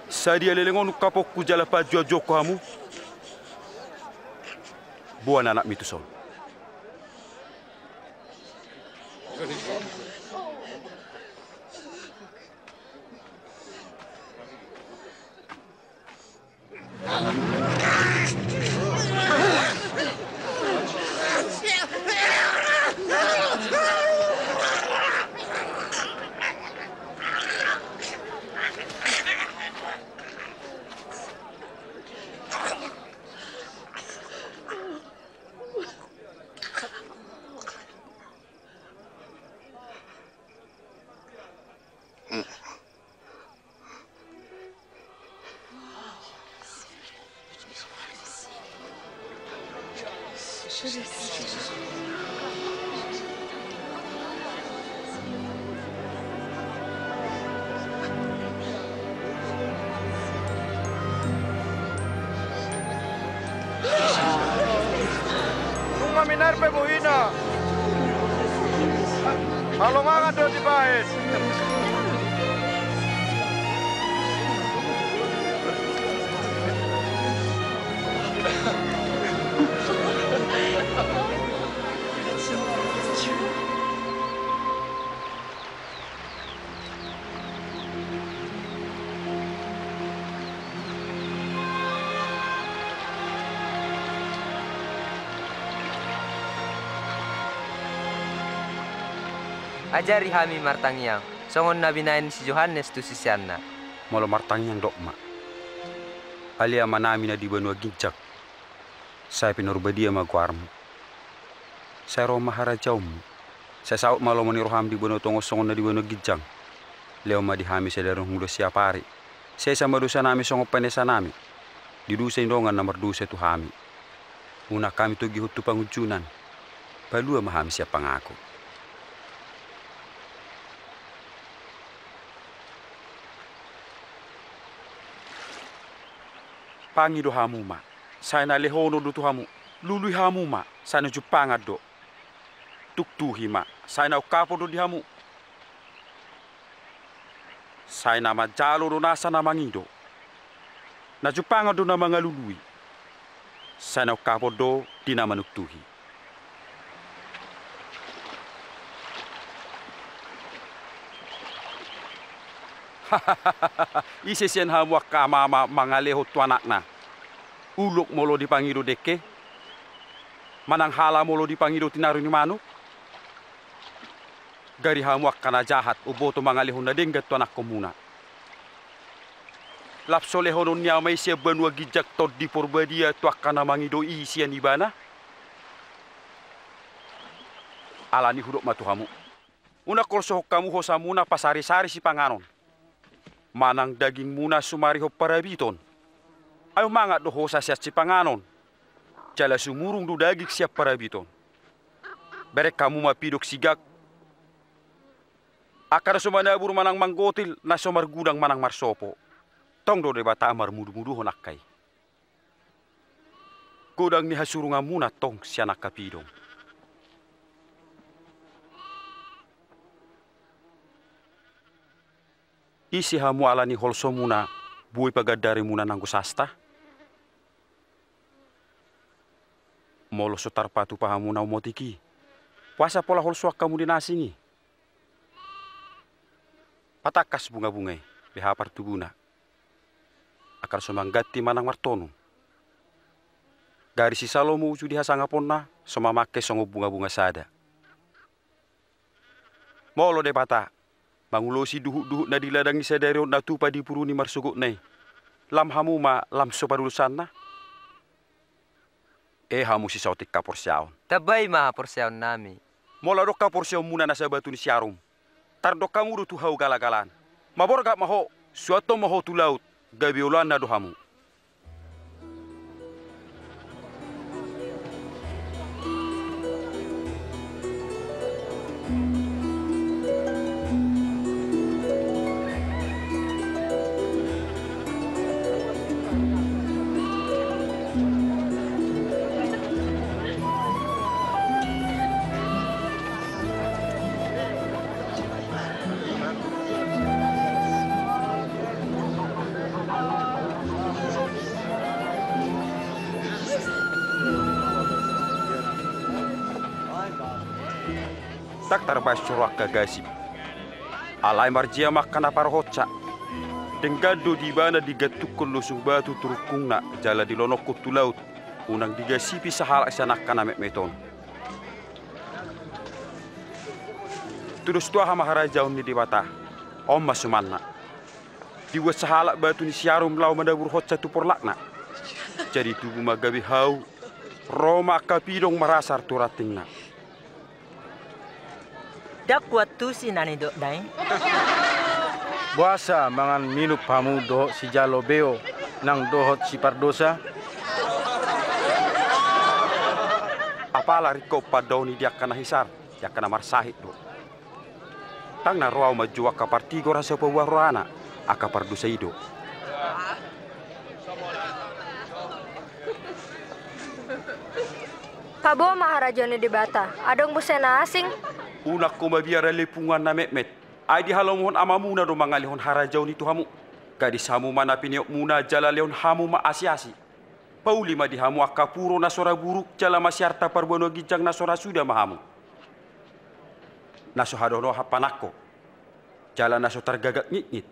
Sadia leleng on ungkaponku jala paanjuanjuanku hamu? Boan anakmi tuson. Nunga minar pe bohina. Halongangan do dibahen. Ajari hami martangiang, songon na binahen si Johannes tu siseanna. Molo martangiang dok ma: Ale Amanami na di banua ginjang, sai pinarbadia ma goarmu. Sai ro ma harajaonmu. Sai saut ma lomo ni roham di banua tonga on songon na di banua ginjang. Lehon ma di hami sadari on hangoluan siapari. Sesa ma dosanami songon panesanami di dosa ni dongan na mardosa tu hami. Unang hami togihon tu pangunjunan. Palua ma hami sian pangago. Pangido hamu ma, sai na lehonon do tu hamu. Lului hamu ma, sai na jumpangan do. Tuktuhi ma, sai na ungkapon do di hamu. Sai na manjalo do nasa na mangido. Na jumpangan do na mangalului. Sai na ungkapon do di na manuktuhi. Ise sian hamu angka amama mangalehon tu anakna ulok molo dipangido dengke, manang hala molo dipangido tinaru ni manuk? Gari hamu angka na jahat, umboto mangalehon na denggan tu anakkonmuna. Lam so lehonon ni Ama i sian banua ginjang Tondi Porbadia tu angka na mangido i sian Ibana? Alani hudok ma tu hamu: Unang holsohon hamu hosamuna pasarisari sipanganon, manang dagingmuna sumarihon parabiton. Ai humangan do hosa sian sipanganon, jala sumurung do daging sian parabiton. Bereng hamu ma pidong sigak, angka na so manabur manang manggotil, na so margudang manang marsopo. Tong do Debata marmudumuduhon angka i. Godang ni hasurunganmuna tong sian angka pidong. Ise hamu alani holsomuna boi pagandarimuna nanggo sasta? Molo so tarpatupa hamu na umotik i, boasa pola holsoan hamu di na asing i? Patangkas bungabunga i, beha partubuna. Angka na so mangganti manang martonun. Gari si Salomo uju di hasangaponna so mamangke songon bungabunga sada. Molo Debata mangulosi duhutduhut na di ladang ni sadari on na tupa di puruni marsogotna i, lam hamu ma lam so padudosanna? E hamu sisaotik haporseaon. Tambai ma haporseaonnami. Molo adong haporseaonmuna na sabatu ni siarum, tardok hamu do tu hau galagalan. Maborgat ma ho, suanton ma ho tu laut, gabe oloanna do hamu. Ndang tarbaen so ro angka gasip. Alai marjea ma angka na parohonsa. Denggan do di ibana digantungkon losung batu tu rungkungna jala dilonongkon tu laut, unang digasipi sahalak sian angka na metmet on. Tudos tu aha ma harajaon ni Debata? On ma sumanna. Dibuat sahalak batu ni siarum laho manaburhonsa tu porlakna. Jadi tubu ma gabe hau, ro ma angka pidong marasar tu rantingna. Ndang huantusi na nidokna i. Boasa mangan minum hamu dohot sijalo beo nang dohot sipardosa? Apala ringkot pandaoni di angka na hisar, di angka na marsahit do. Ndang na ro ahu manjou angka partigor asa paboa rohana, angka pardosa i do. Paboa ma harajaon ni Debata, adong muse na asing? Unang ho mabiar ale punguan na metmet, ai dihalomohon Amamuna do mangalehon harajaon i tu hamu. Gadis hamu ma na piniopmuna jala lehon hamu ma asiasi. Pauli ma di hamu angka puro na so ra buruk jala masiarta parbanua ginjang na so ra suda ma hamu. Na so hadonohan panangko, jala na so targagak ngitngit.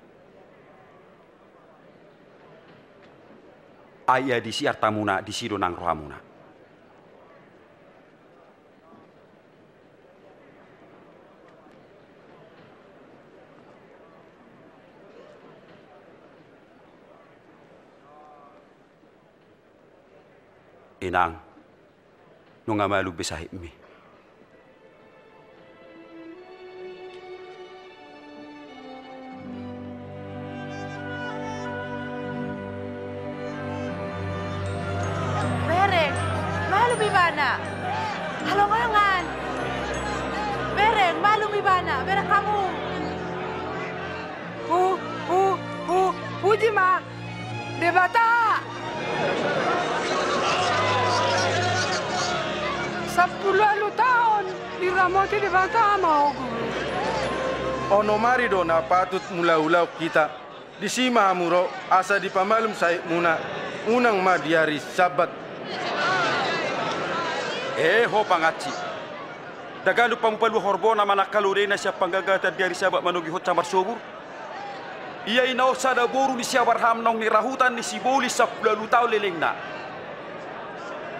Ai ia disi artamuna, disi do nang rohamuna. Inang, nunga malum be sahitmi. Bereng, malum ibana. Halongangan. Bereng, malum ibana. Bereng hamu. Pu, pu, pu, puji ma Debata! Sampulu ualu taon diramoti Debata ma ho, Guru. Onom ari do na patut mulaulaon hita. Disi ma hamu ro asa dipamalum sahitmuna, unang ma di ari Sabat. E ho pangansi. Ndang ganup hamu palua horbona manang halodena sian panggagatan di ari Sabat manogihonsa marsobur? Ia i na on sada boru ni si Abraham naung nirahutan ni sibolis sampulu ualu taon lelengna.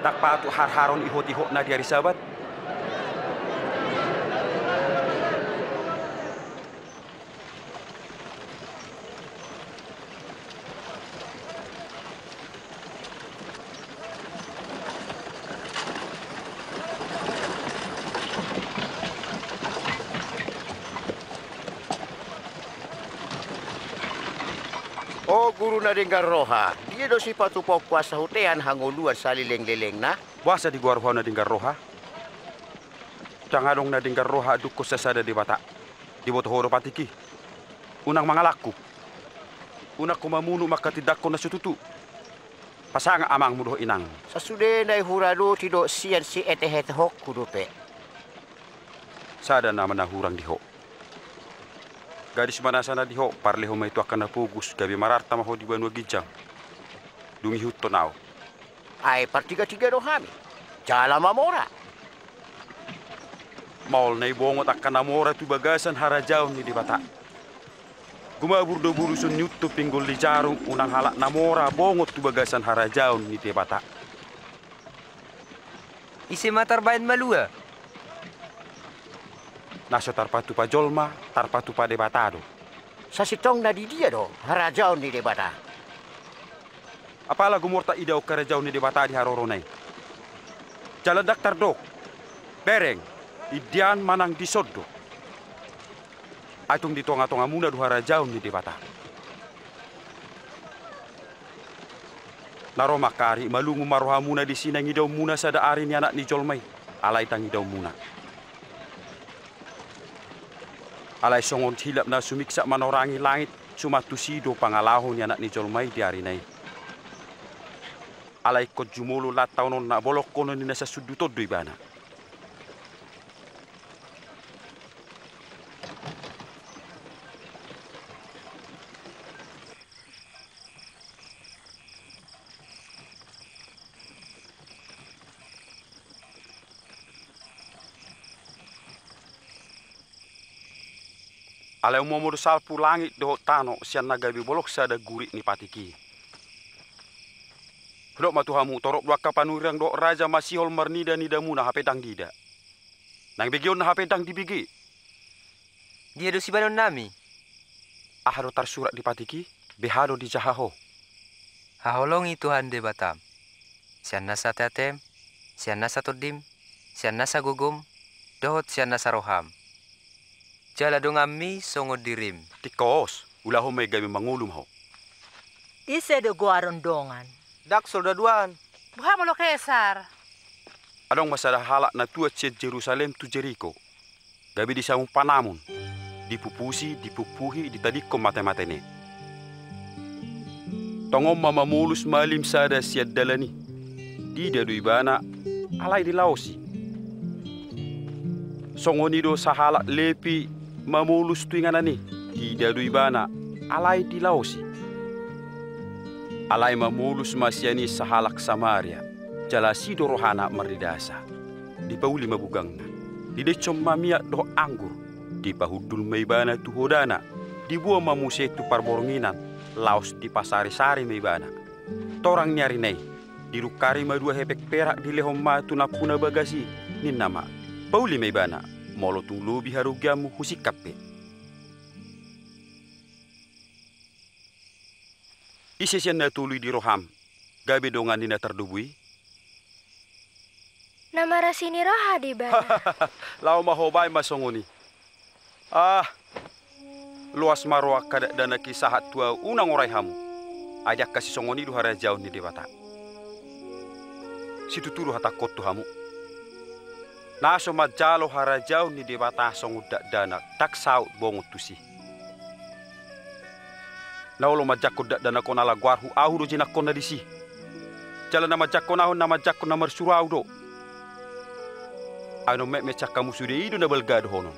Ndang patut harharon ihotihotna di ari Sabat? O Guru na denggan roha, dia do sipatupaonku asa hutean hangoluan salelenglelengna? Boasa digoar ho na denggan roha? Ndang adong na denggan roha andungkon sasada Debata. Diboto ho do patik i? Unang mangalangkup. Unang ho mamunuk mangkatindangkon na so tutu. Pasangap amangmu dohot inangmu. Sasudena i huradoti do sian sietehetehonku dope. Sada nama na hurang di ho. Gadis ma nasa na di ho, parlehon ma i tu angka na pogos, gabe mararta ma ho di banua ginjang. Dung ihuthon ahu. Ai partigatiga do hami, jala mamora. Maol na i bongot angka na mora tu bagasan harajaon ni Debata. Gumabur do buluson ni untu pinggol ni jarum, unang halak na mora bongot tu bagasan harajaon ni Debata. Ise ma tarbaen malua? Na so tarpatupa jolma, tarpatupa Debata do. Sasintongna di dia do harajaon ni Debata? Apala gumorta idaon harajaon ni Debata di harorona i? Jala ndang tardok, bereng, indian manang dison do. Ai tung di tongatongamuna do harajaon ni Debata. Na ro ma angka ari, malungun ma rohamuna disi naeng idaonmuna sada ari ni Anak ni jolma i, alai ndang idaonmuna. Alai songon hilap na sumiksak manorangi langit, suman tusi do pangalaho ni Anak ni jolma i di arina i. Alai ingkon jumolo lan taononna, bolongkonon ni na sasundut on do ibana. Alai umomo do salpu langit dohot tano sian na gabe bolong sada gurik ni patik i. Hudok ma tu hamu, torop do angka panurirang dohot raja masihol marnida-nidamuna hape ndang diida. Nang begeonna hape ndang dibege. Dia do sibahenonnami? Aha do tarsurat di patik i, beha do dijaha ho? Haholongi Tuhan Debatam, sian nasa ateatem, sian nasa tondim, sian nasa gogom, dohot sian nasa roham. Jala donganmi songon dirim. Tingkos, ulahon ma i gabe mangolu ma ho. Ise do goaron dongan? Ndang soldadu an. Boha molo Kesar? Adong ma sada halak na tuat sian Jerusalem tu Jeriko. Gabe disambung panamon, dipupusi, dipukpuhi, ditadingkon mate-matene. Tongon ma mamolus malim sada sian dalan i. Diida do ibana, alai dilaosi. Songon i do sahalak Lepi mamolus tu inganan i. Diida do ibana, alai dilaosi. Alai mamolus ma sian i sahalak Samaria, jala asi do rohana marnidasa. Dipauli ma bugangna, didaishon ma miak dohot anggur, dipahundul ma ibana tu hodana, diboan ma muse tu parbornginan, laos dipasari-sari ma ibana. Torang ni ari na i, didungkari ma dua hepeng perak dilehon ma tu nampuna bagas i, ninna ma, pauli ma ibana, molo tung lobi harugianmu husingkap pe. Ise sian na tolu i di roham, gabe dongan ni na tardobu i? Na marasi ni roha do ibana. Laho ma ho baen ma songon i. Ah, loas ma roha angka dakdanak i sahat tu ahu, unang orai hamu. Ai angka sisongon i do harajaon ni Debata. Situtu do hatangkon tu hamu. Na so manjalo harajaon ni Debata songon dakdanak, ndang saut bongot tusi. Na olo manjangkon dakdanak on ala goarhu, ahu do jinangkonna disi. Jala na manjangkon ahu, na manjangkon na marsuru ahu do. Ai na metmet sian hamu sude, i do na balga dohonon.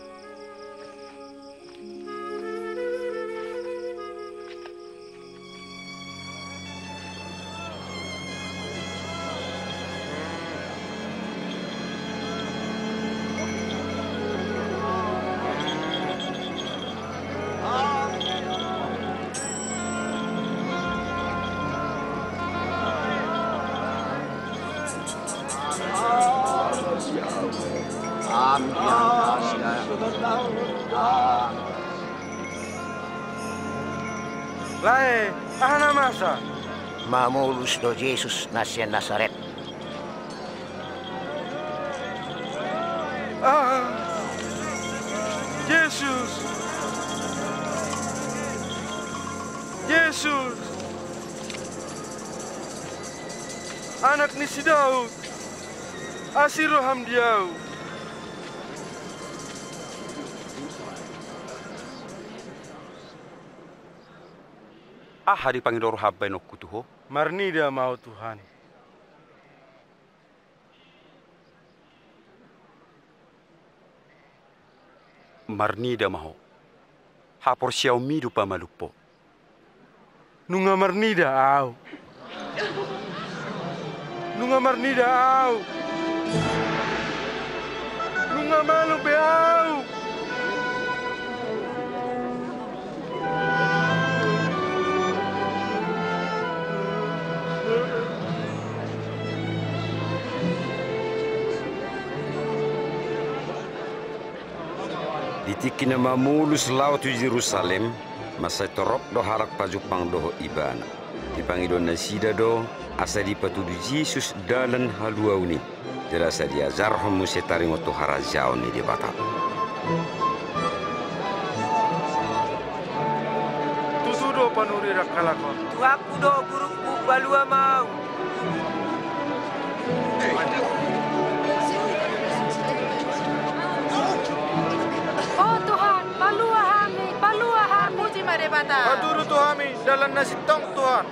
Lae, aha na masa? Mamolus do Jesus na sian Nasaret. Ah, Jesus! Jesus! Anak ni si Daud, asi roham di ahu. Aha dipangido roham baenonku tu ho? Marnida ma ho Tuhan. Marnida ma ho. Haporseaonmi do pamalum ho. Nunga marnida ahu. Nunga marnida ahu. Nunga malum be ahu. Di tingki na mamolus laho tu Jerusalem, mansai torop do halak pajumpang dohot ibana. Dipangido nasida do, asa dipatudu Jesus dalan haluaon i. Jala asa diajarhon muse taringot tu harajaon ni Debata. Tutu do panurirang halak on. Tuhanku do gurungku, palua ma ahu. O Tuhan, palua hami, palua hami. Puji ma Debata. Patudu tu hami dalan na sintong, Tuhan.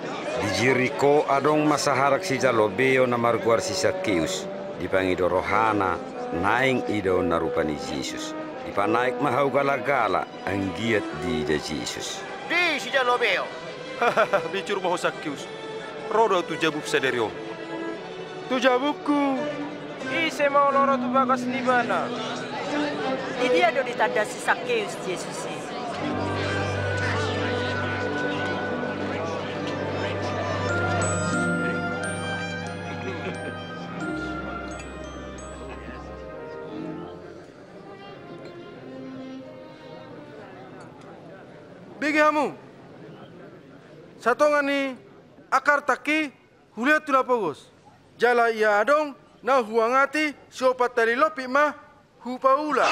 Di Jeriko adong ma sahalak sijalo beo na margoar si Sakeus. Dipangido rohana naeng idaonna rupa ni Jesus. Dipanaek ma hau gala-gala anggiat diida Jesus. Di sijalo beo. Bijur ma ho Sakeus. Ro do ahu tu jabum sadari on. Tu jabungku. Ise ma olo ro tu bagas ni ibana? Di dia do ditanda si Sakeus Jesus i? Bege hamu, satonga ni akar tangki hulehon tu na pogos. Jala ia adong na huangati, siopat hali lompit ma hupaula.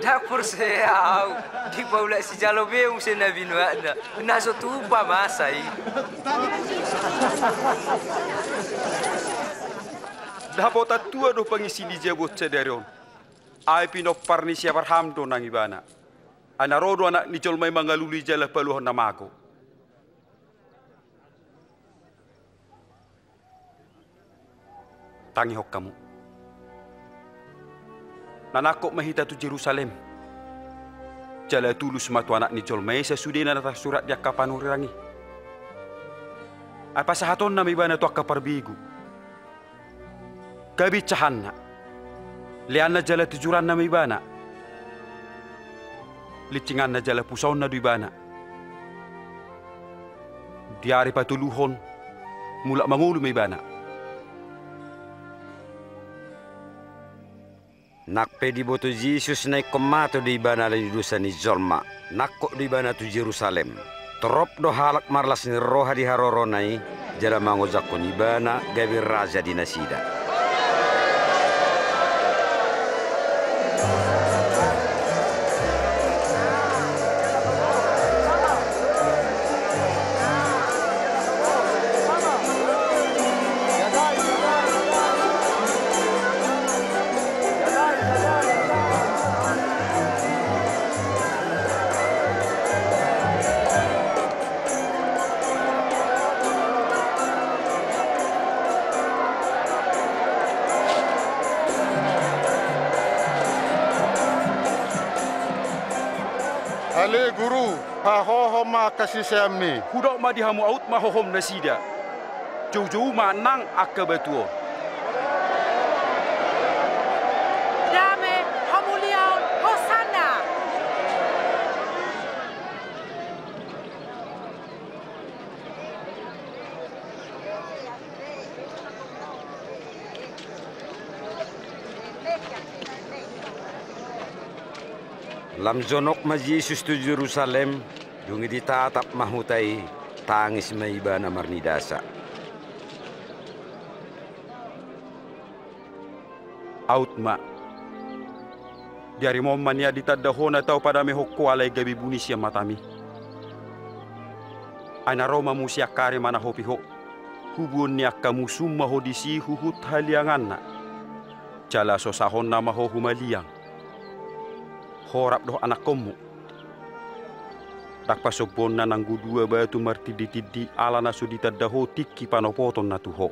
Ndang porsea au, dipaulak sijalo be muse na binoanna, na so tupa masa i. Dapotan tua do pangisi ni jabu on sadari on. Ai pinompar ni si Abraham do nang ibana. Ai na ro do Anak ni jolma i mangalului jala paluahon na mago. Tangihon hamu. Na nangkok ma hita tu Jerusalem. Jala tulus ma tu Anak ni jolma i sasudena na tarsurat di angka panurirang i. Ai pasahatonna ma ibana tu angka parbegu. Gabe insahanna, leanna jala tijuranna ma ibana. Linsinganna jala pusaonna do ibana. Di ari patoluhon, mulak mangolu ma ibana. Nang pe diboto Jesus na ingkon mato do ibana alani dosa ni jolma, nangkok do ibana tu Jerusalem. Torop do halak marlas ni roha di harorona i, jala mangojakhon ibana gabe raja di nasida. Ale Guru, hahohom ma angka siseanmi. Hudok ma di hamu, aut ma hohom nasida. Joujou ma nang angka batu on. Dame, hamuliaon, hosanna! Lam jonok ma Jesus tu Jerusalem, dung i ditatap ma huta i, tangis ma ibana marnidasa. Aut ma. Di arim on ma nian ditanda Ho na tau padamehon Ho alai gabe buni sian matami. Ai na ro ma muse angka ari manahopi Ho. Hubuon ni angka musum ma Ho disi huhut halianganna. Jala sosahonna ma Ho humaliang. Ho rap dohot anakkonmu. Ndang pasombuonna nanggo dua batu martinditindi ala na so ditanda Ho tingki panopotonna tu Ho.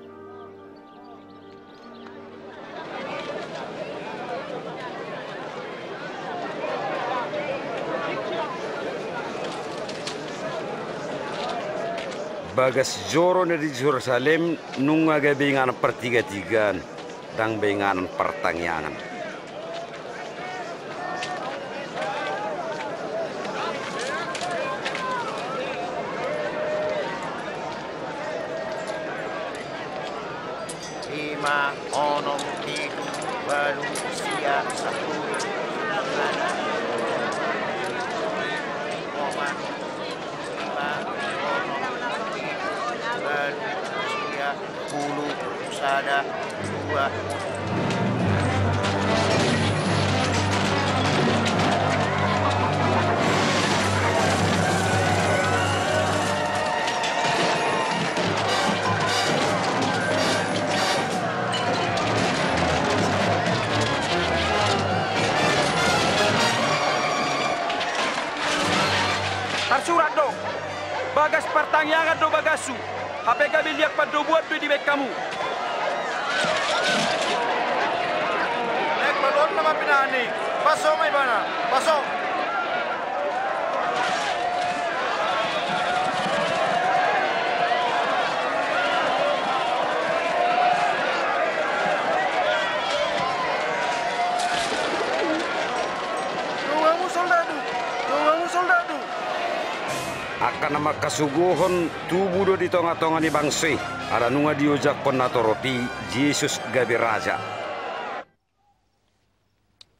Bagas joro na di Jerusalem nunga gabe inganan partigatigaan, ndang be inganan partangiangan. Lima, onom, pitu, ualu, sia, sampulu. Lima, onom, pitu, ualu, sia, sampulu, sada, dua. Tarsurat do, bagas partangiangan do bagashu, hape gabe liang pandomuan do i dibahen hamu. Nama pinani, paso ma ibana, paso. Tunggu hamu soldadu, tunggu hamu soldadu. Angka na mangkasogohon tubu do di tonga-tonga ni bangso i, ala nunga diojakhon natorop i Jesus gabe raja.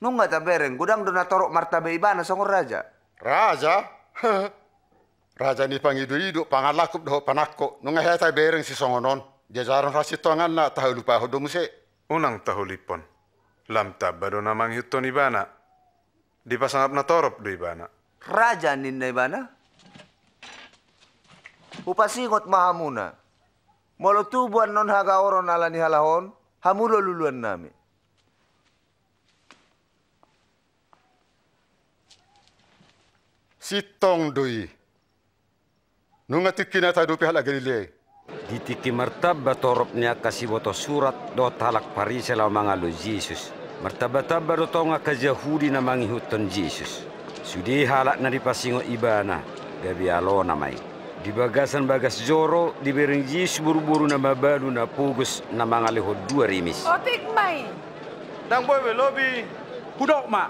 Nunga tabereng, godang do natorop martabe ibana songon raja. Raja? Raja ni pangido-ido, pangalangkup dohot panangko, nunga hea tabereng sisongon on. Diajarhon hasintonganna, tahalupahon do muse. Unang tahuliphon. Lam tamba do na mangihuthon ibana. Dipasangap natorop do ibana. Raja ninna ibana. Hupasingot ma hamuna. Molo tubu annon hagaoron ala ni halak on, hamu do luluannami. Sintong do i. Nunga tingkina tadopi halak Galilea i. Di tingki martamba torop ni angka siboto surat dohot halak Parise laho mangalo Jesus, martamba-tamba do tong angka Jahudi na mangihuthon Jesus. Sude halak na dipasingot ibana, gabe alona ma i. Di bagasan bagas joro, dibereng Jesus boru-boru na mabalu na pogos na mangalehon dua rimis. Otik ma i. Ndang boi be lobi. Hudok ma.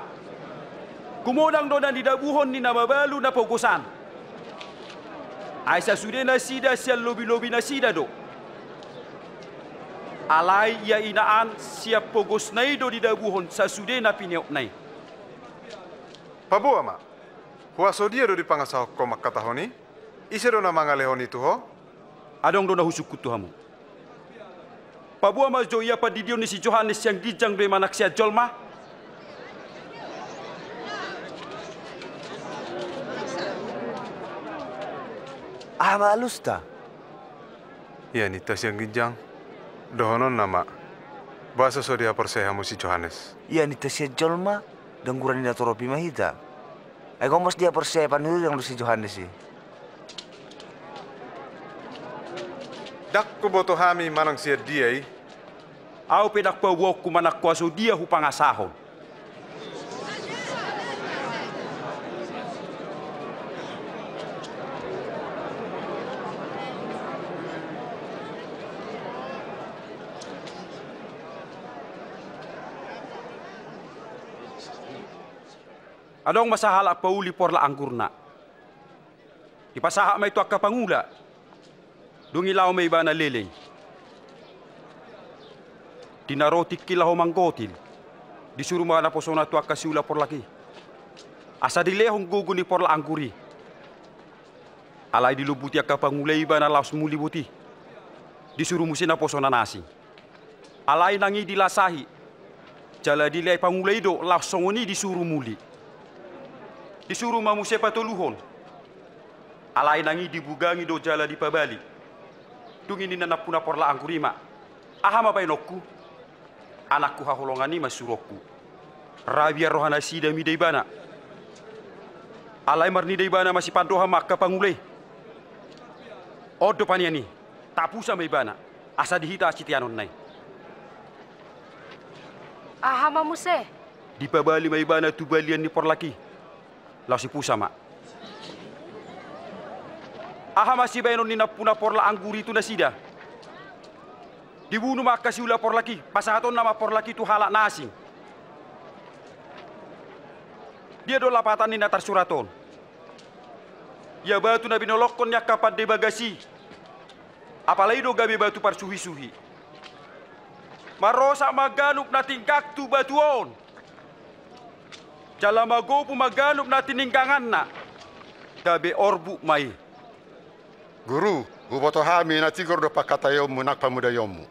Gumodang do na nidabuhon ni na mabalu na pogos an. Ai sasude nasida sian lobi-lobi nasida do. Alai ia ina an sian pogosna i do didabuhon sasude na pineopna i. Paboa ma. Huaso dia do dipangasahon ho mangkatahon i? Ise do na mangalehon i tu ho? Adong do na husungkun tu hamu. Paboa ma jo ia pandidion ni si Johannes sian ginjang do i manang sian jolma? Aha ma alusta? Ia ninta sian ginjang, dohononna ma, boasa so dihaporseai hamu si Johannes? Ia ninta sian jolma, ndang guru ni natorop i ma hita. Ai gomos dihaporseai panurang do si Johannes i. Ndang huboto hami manang sian dia i. Ahu pe ndang paboaonku manang huaso dia hupangasahon. Adong ma sahalak pauli porlak anggurna. Dipasahat ma i tu angka pangula. Dung i laho ma ibana leleng. Di na ro tingki laho manggotil, disuru ma naposona tu angka siula porlak i, asa dilehon gogo ni porlak anggur i. Alai dilombuti angka pangula i ibana laos muli boti. Disuru muse naposona na asing. Alai nang i dilasahi, jala dileai pangula i do laos songon i disuru muli. Disuru ma muse patoluhon. Alai nang i dibugangi do jala dipabali. Dung i ninna nampuna porlak anggur i ma, aha ma baenonku? Anakku haholongan i ma suruonku. Rabian roha nasida mida ibana. Alai marnida ibana masipandohan ma angka pangula i. On do panian i, tapusa ma ibana, asa di hita siteanonna i. Aha ma muse? Dipabali ma ibana tu balian ni porlak i. Laos dipusa ma. Aha ma sibaenon ni nampuna porlak anggur i tu nasida? Dibunu ma angka siula porlak i, pasahatonna ma porlak i tu halak na asing. Dia do lapatan ni na tarsurat on? Ia batu na binolongkon ni angka pande bagas i, apala i do gabe batu parsuhisuhi. Marosak ma ganup na tinggang tu batu on, jala magopu ma ganup na tiningganganna, gabe orbuk ma i. Guru, huboto hami na tigor do pangkataionmu nang pamudaionmu.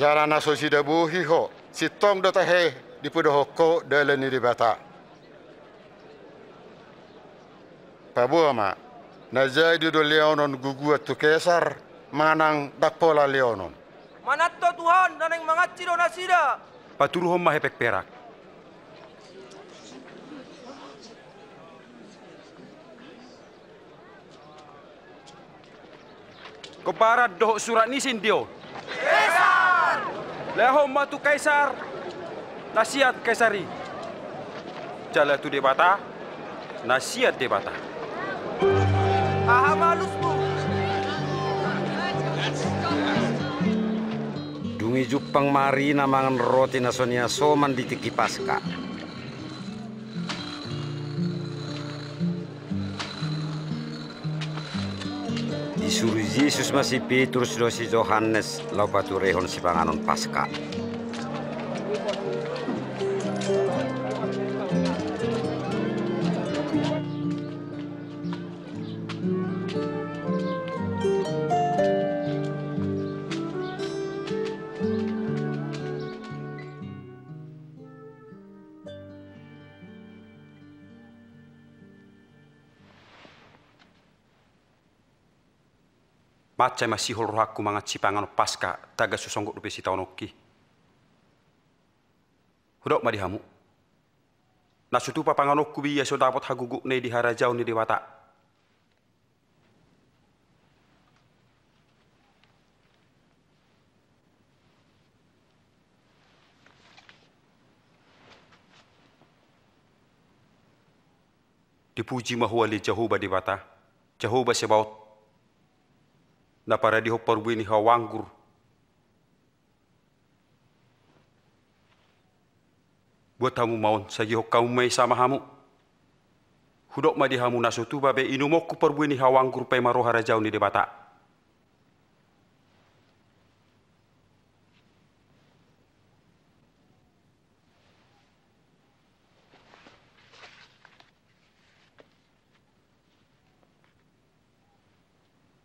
Jala na so sidabohi ho, sintong do tahe dipudohon ho dalan ni Debata. Paboa ma, na jadi do lehonon guguan tu Kesar, manang ndang pola lehonon? Manat ho Tuhan, na naeng mangansi do nasida. Paturuhon ma hepeng perak. Gombaran dohot surat ni ise on? Kaisar! Lehon ma tu Kaisar. Na siat Kaisar i, jala tu Debata, na siat Debata. Aha ma alusmu? Dung i jumpang ma arina mangan roti na so niasoman di tingki Paska. Disuru Jesus ma si Petrus dohot si Johannes laho paturehon sipanganon Paska. Mansai masihol rohangku mangan sipanganon Paska, tagan so songgot dope sitaononki. Hudok ma di hamu, na so tupa panganonku be ia so dapot hagogona i di harajaon ni Debata. Dipuji ma Ho ale Jahowa Debata, Jahowa Sebaot, na paradehon parbue ni hau anggur. Buat hamu ma on, sagihon hamu ma i sama hamu. Hudok ma di hamu, na so tupa be inumonku parbue ni hau anggur paima ro harajaon ni Debata.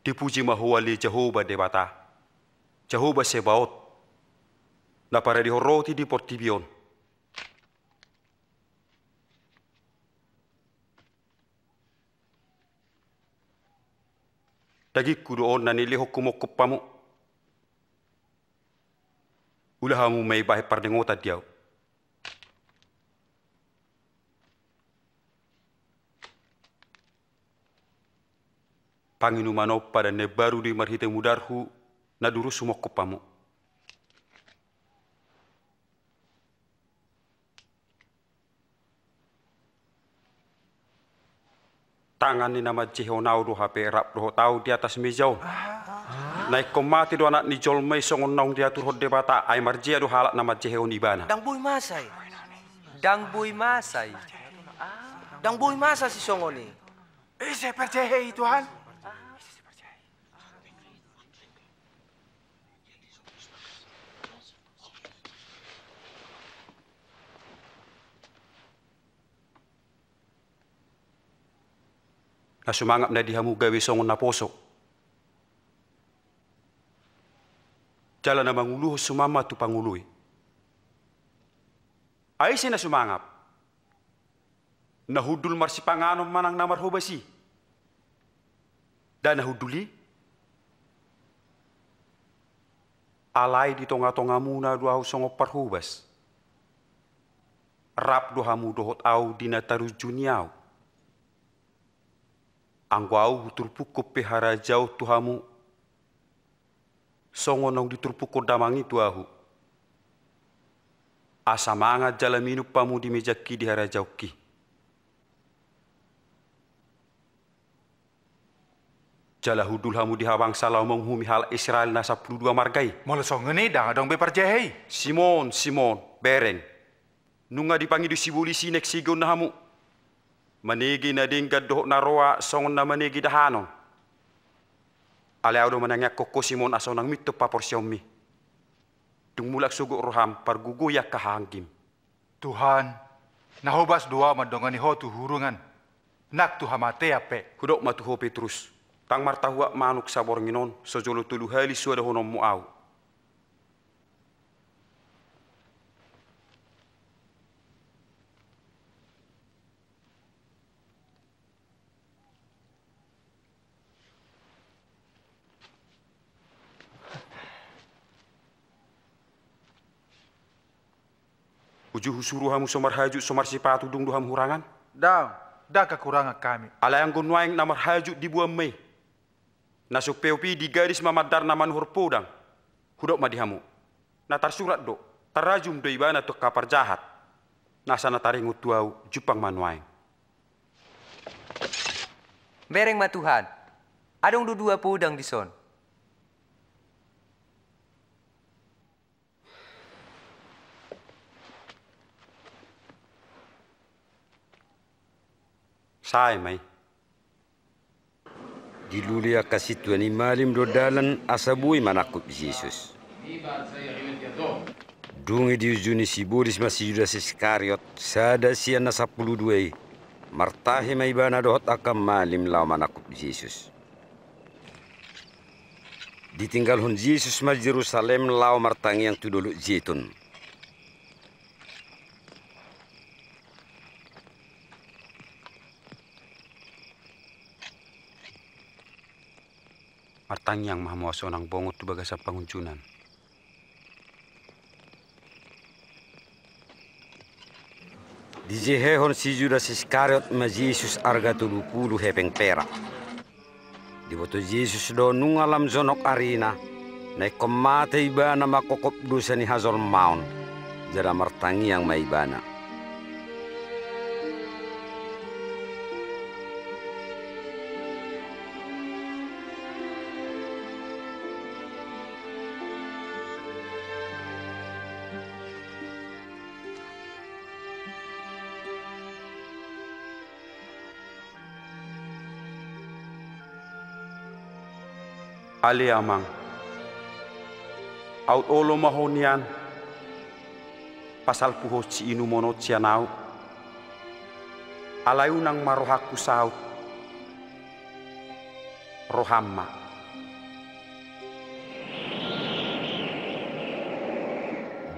Dipuji ma Ho ale Jahowa Debata, Jahowa Sebaot, na paradehon roti di portibi on. Dagingku do on na nilehon humongkop hamu. Ula hamu ma i bahen parningotan di ahu. Panginuman on padan na imbaru do i marhite mudarhu na durus humongkop hamu. Tangan ni na manjehehon ahu do hape rap dohot ahu di atas meja on. Na ingkon mate do Anak ni jolma i songon naung diaturhon Debata, ai marjea do halak na manjehehon ibana. Ndang boi masa i. Ndang boi masa i. Ndang boi masa sisongon i. Ise perjehe i, Tuhan? Na sumangap na di hamu gabe songon naposo. Jala na manguluhon suman ma tu pangoloi. Ai ise na sumangap? Na hundul marsipanganon manang na marhobas i? Nda na hundul i? Alai di tongatongamuna do ahu songon parhobas. Rap do hamu dohot ahu di na tarunjuni ahu. Anggo ahu huturpukkon pe harajaon tu hamu, songon naung diturpukkon damang i tu ahu. Asa mangan jala minum hamu di mejangki di harajaonki. Jala hundul hamu di habangsa laho manguhumi halak Israel na sampulu dua marga i. Molo songon i ndang adong be parjehe i. Simon, Simon, bereng. Nunga dipangido sibolis i naeng sigeonna hamu. Manege na denggan dohot na roa songon na manege dahanon. Alai ahu do manangiangkon ho Simon asa unang mintop haporseaonmi. Dung mulak sogot roham pargogoi angka hahaanggim. Tuhan, na hobas do ahu mandongani ho tu hurungan, nang tu hamatean pe. Hudok ma tu ho Petrus, ndang martahuak manuk saborngin on so jolo tolu hali so adahononmu ahu. Uju husuru hamu so marhajut so marsipatu dung do hamu hurangan? Ndang, ndang hahurangan hami. Alai anggo nuaeng na marhajut diboan ma i. Na so peop i digadis ma mandar na manuhor podang. Hudok ma di hamu, na tarsurat do, Tarajum do ibana tu angka parjahat, nasa na taringot tu ahu, jumpang ma nuaeng. Bereng ma Tuhan, adong do dua podang dison. Sae ma i. Dilului angka sintua ni malim do dalan asa boi manangkup Jesus. Dung i diujuni sibolis ma si Judas Iskariot, sada sian na sampulu dua i. Martahi ma ibana dohot angka malim laho manangkup Jesus. Ditinggalhon Jesus ma Jerusalem laho martangiang tu Dolok Jetun. Martangiang ma hamu asa unang bongot tu bagasan pangunjunan. Dijehehon si Judas Iskariot ma Jesus arga tolu pulu hepeng perak. Diboto Jesus do nunga lam jonok arina, na ingkon mate ibana mangkopkop dosa ni hajolmaon, jala martangiang ma ibana. Ale Amang, aut olo ma ho nian pasalpu ho siinumon on sian ahu. Alai unang ma rohangku saut, roham ma.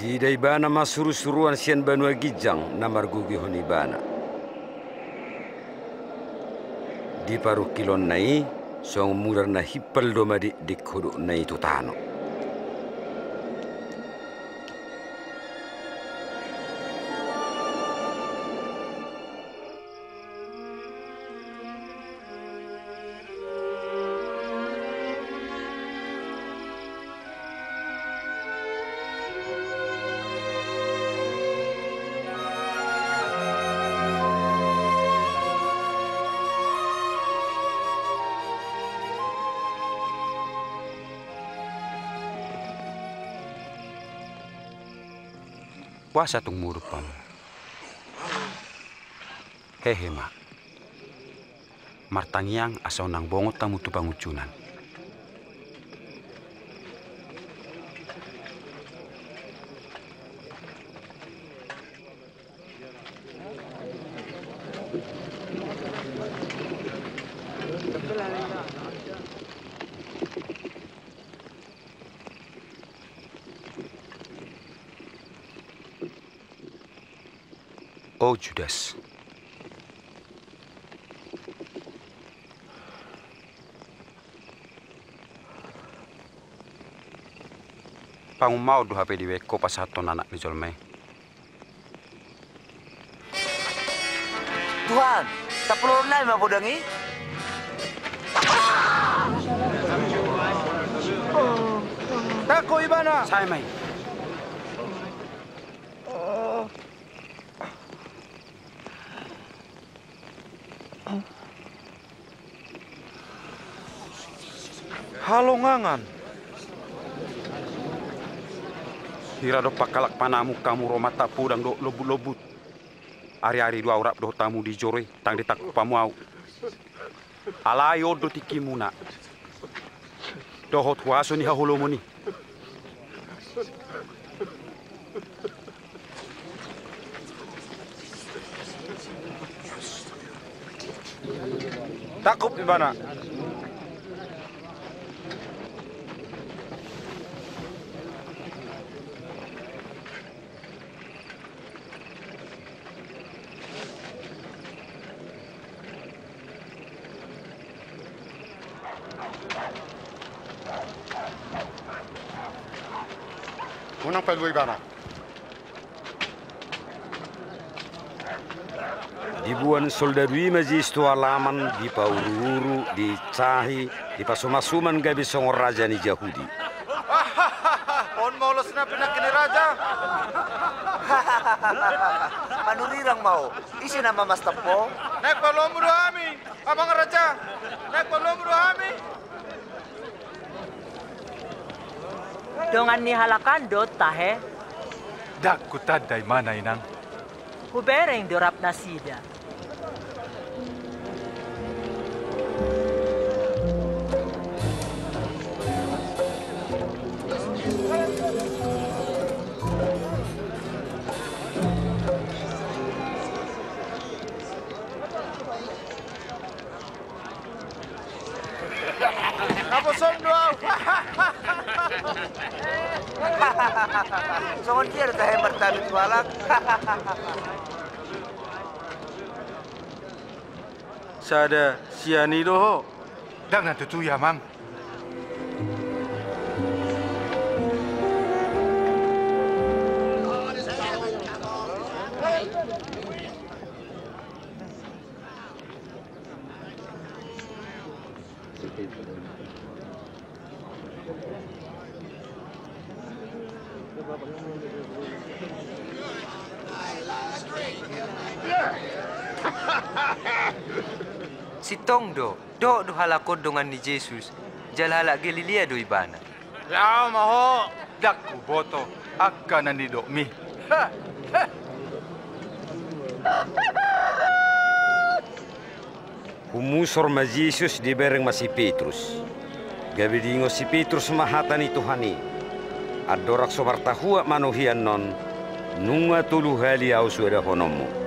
Diida ibana ma surusuruan sian banua ginjang na margogoihon ibana. Di parungkilonna i, songon mudar na himpal do madikdik hodokna i tu tano. Boasa tung modom hamu? Hehe ma. Martangiang asa unang bongot hamu tu pangunjunan. O Judas, pangumaon do hape dibaen ho pasahathon Anak ni jolma i? Tuhan, tapoloron nami ma podang i? Tangko ibana! Sae ma i. Halongangan. Hira dompak halak panamung hamu ro manat podang dohot lombutlombut. Ariari do ahu rap dohot hamu di joro i, ndang ditangkup hamu ahu. Alai on do tingkimuna dohot huaso ni haholomon i. Tangkup ibana. Unang palua ibana. Diboan soldadu i ma Jesus tu alaman, dipauruuru, diinsahi, dipasumansuman gabe songon raja ni Jahudi. On ma ulos na pinangke ni raja. Manurirang ma ho. Ise nama mastampo? Naeng paluaonmu do hami, amang raja. Naeng paluaonmu do hami. Dongan ni halak an do tahe? Ndang hutanda ibana, inang. Hubereng do rap nasida. Naposom do au. Songon dia do tahe martanu tu halak? Sada sian i do ho. Ndang na tutu i, amang. Sintong do, dohot do halak on dongan ni Jesus, jala halak Galilea do ibana. Laho ma ho, ndang huboto angka na nidokmi. Humusor ma Jesus, dibereng ma si Petrus. Gabe diingot si Petrus ma hata ni Tuhan i: Andorang so martahuat ma annon hian on, nunga tolu hali ahu so dahononmu.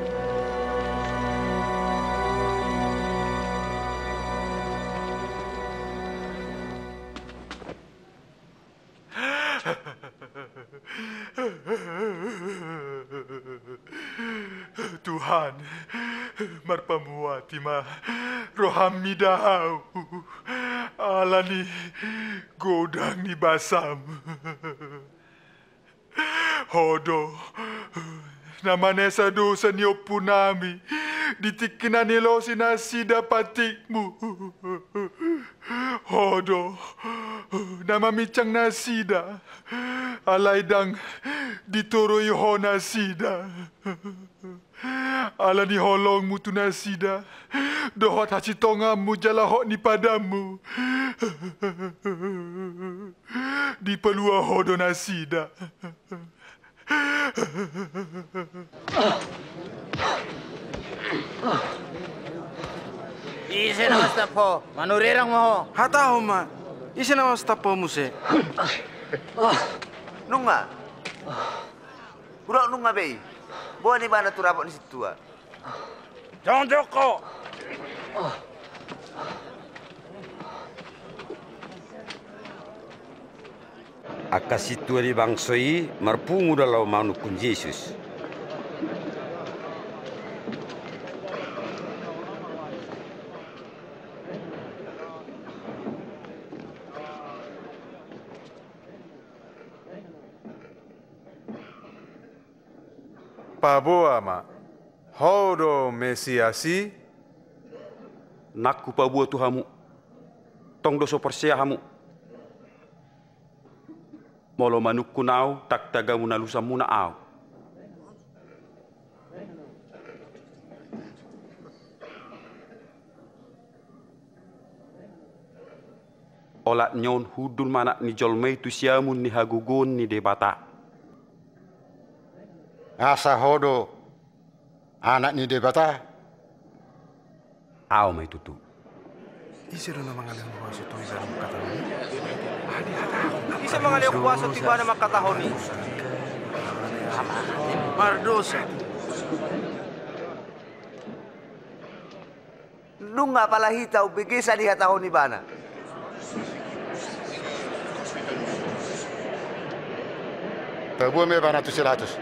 Tuhan, marpamuati ma roham mida ahu, ala ni godang ni basam. Ho do na manesa dosa ni ompunami di tingki na nilosi nasida patikmu. Ho do na maminsang nasida, alai ndang ditoroi ho nasida. Ala ni holongmu tu nasida, dohot hasitonganmu jala hot ni padanmu, dipalua ho do nasida. Ise na mastampo? Manurirang ma ho. Hatahon ma, ise na mastampo muse? Nunga. Hudok nunga be i. Boan ibana tu rapot ni sintua. Jongjong ho. Angka sintua ni bangso i marpungu do laho manungkun Jesus. Paboa ma, ho do Mesias i? Nang hupaboa tu hamu, tong do so porsea hamu. Molo manungkun ahu, ndang tagamon alusanmuna ahu. Olat ni on hundul ma Anak ni jolma i tu siamun ni hagogoon ni Debata. Asa ho do Anak ni Debata? Ahu ma i tutu. Ise do na mangalehon kuasa tu ibana mangkatahon i? Ise mangalehon kuasa tu ibana mangkatahon i? Mardosa. Nunga pala hita umbege sa dihatahon ibana. Taboa ma ibana tu si Pilatus.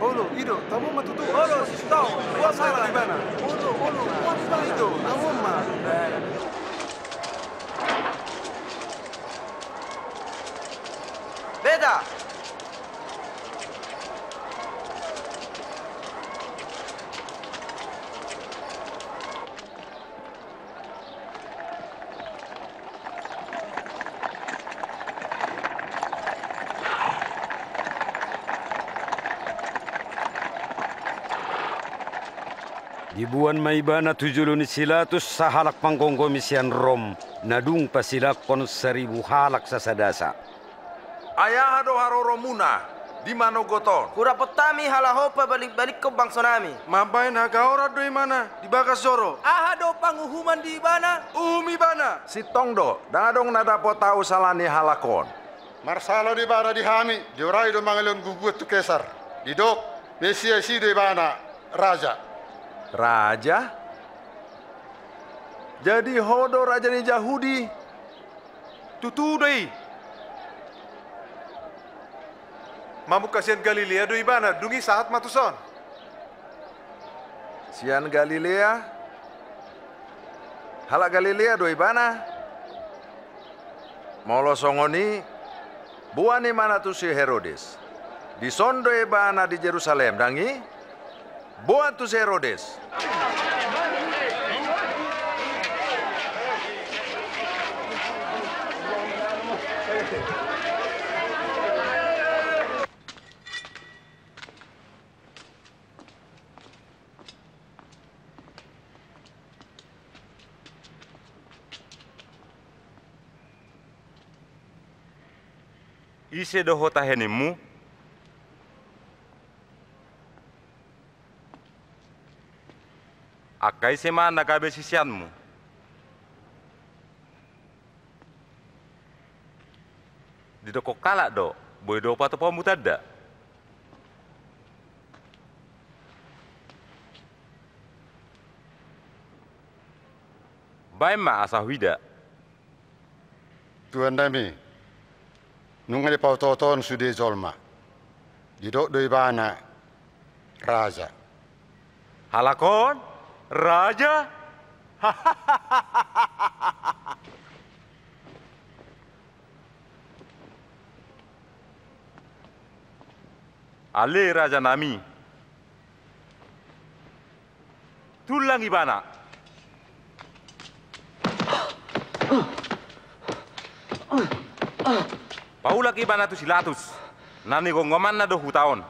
Olo, i do, taboa ma tutu. Olo, sisitau, boan ma ibana. Olo, olo, boan ma ibana. Taboa ma. Beta. Diboan ma ibana tu jolo ni si Latus sahalak panggomgomi sian Rom, na dung pasilangkon saribu halak sasadasa. Ai aha do haroromuna di manogot on? Hurapot hami halak on pabalikbalikkon bangsonami. Mambahen hagaoran do ibana di bagas joro. Aha do panguhuman di ibana? Uhum ibana! Sintong do, ndang adong na dapot ahu sala ni halak on. Marsala do ibana di hami, diorai do mangalehon bubuan tu Kesar. Didok, Mesias i do ibana, raja. Raja? Jadi ho do raja ni Jahudi? Tutu do i. Mamungka sian Galilea do ibana, dung i sahat ma tuson. Sian Galilea? Halak Galilea do ibana? Molo songon i, boan ibana tu si Herodes. Dison do ibana di Jerusalem, ndang i? Boan tu si Herodes. Ise do ho tahenonmu? Angka ise ma na gabe siseanmu? Didokkon halak do, boi do patupaonmu tanda. Baen ma asa huida. Tuannami, nunga dipaotoothon sude jolma. Didok do ibana raja. Halak on raja? Ale rajanami. Tullang ibana. Paulak ibana tu si Latus, na nigomgomanna do huta on.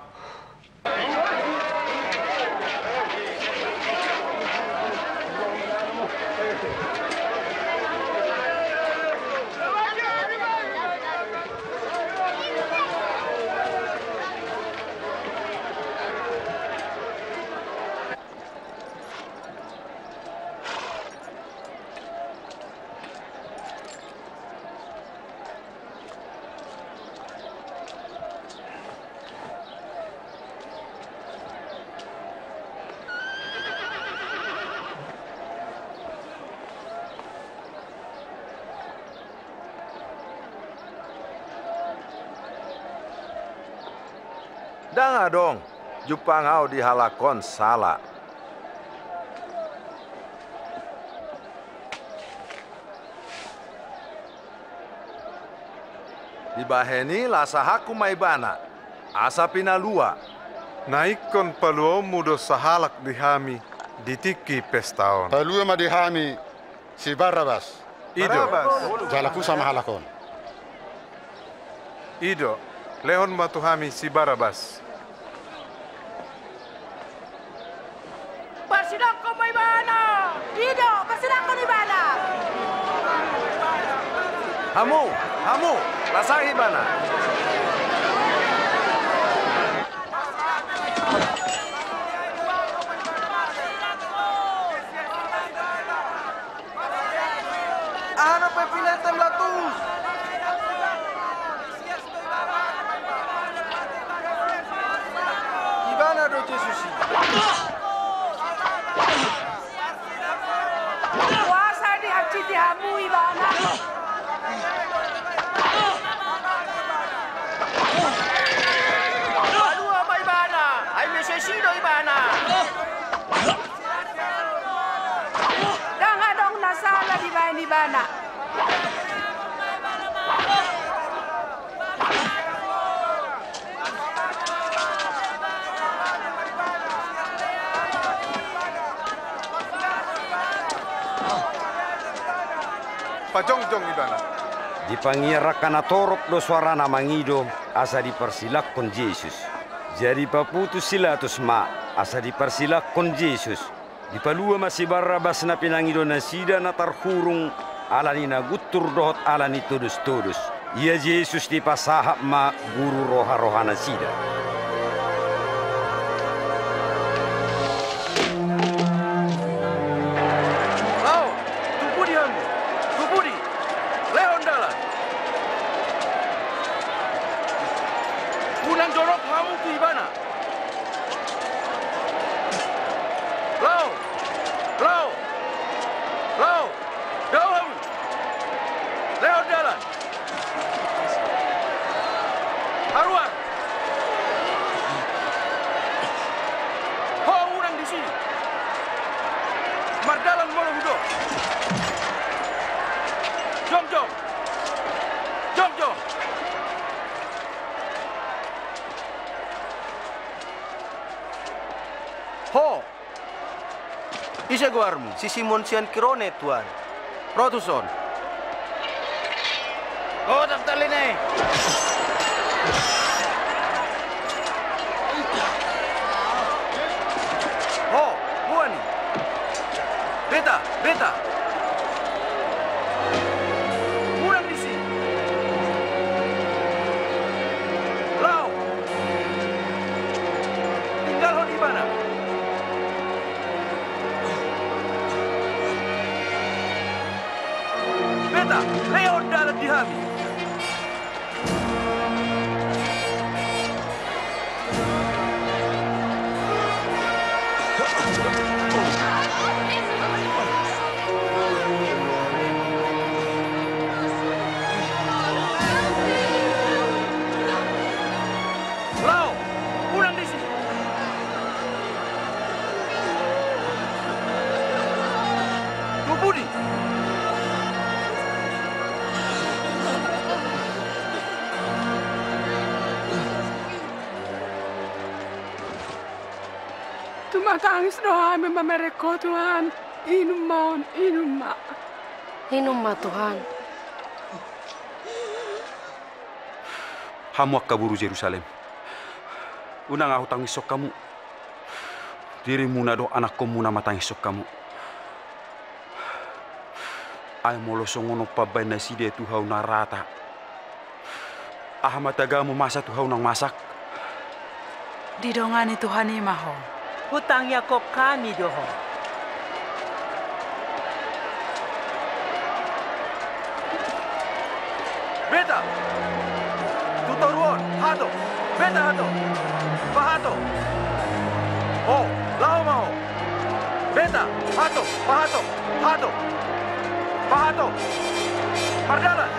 Ndang adong jumpang ahu di halak on sala. Dibahen i laos sahathu ma ibana, asa pinalua. Na ingkon paluaonmu do sahalak di hami di tingki pesta on. Palua ma di hami si Barabas. I do. Barabas. Jala husa ma halak on. I do, lehon ma tu hami si Barabas. Parsilangkon ma ibana! I do, parsilangkon ibana! Hamu, hamu, lasahi ibana! Aha do pepinantam Latus? Ibana do Jesus i. Kuasa dihansiti hamu ibana. Palua ma ibana, ai Mesias i do ibana. Ndang adong na sala dibahen ibana. Pajongjong ibana. Dipangiar angka na torop do soarana mangido asa diparsilangkon Jesus. Jadi paputus si Latus ma asa diparsilangkon Jesus. Dipalua ma si Barrabas na pinangido nasida na tarhurung ala ni na guntur dohot ala ni todostodos. Ia Jesus dipasahat ma guru roharoha nasida. Laho, tubu di hamu, tubu di, lehon dalan. Unang jonok hamu tu ibana. Laho! Laho! Laho! Dao hamu! Lehon dalan! Haruar! Ho unang disi! Mardalan molo hudok! Jongjong! Jongjong! Ho! Ise goarmu? Si Simon sian Kirone, Tuan. Ro tuson. Gotap tali na i. Ho, boan i. Beta, beta. Unang disi. Laho. Tinggalhon ibana. Beta, lehon dalan di hami. Laho! Unang disi! Tu pudi! Tumatangis do hami mamereng Ho, Tuhan. Inum ma on, inum ma. Inum ma, Tuhan. Hamu angka boru Jerusalem, unang ahu tangishon hamu. Dirimuna dohot anakkonmuna ma tangishon hamu. Ai molo songon on pambahen nasida tu ahu na rata, aha ma tagamu masa tu ahu nang masak? Didongani Tuhan i ma ho. Hutangiangkon hami do ho. Beta! Tu toru on, hato! Beta hato! Pahato! Ho, laho ma ho! Beta! Hato! Pahato! Hato! Pahato! Mardalan!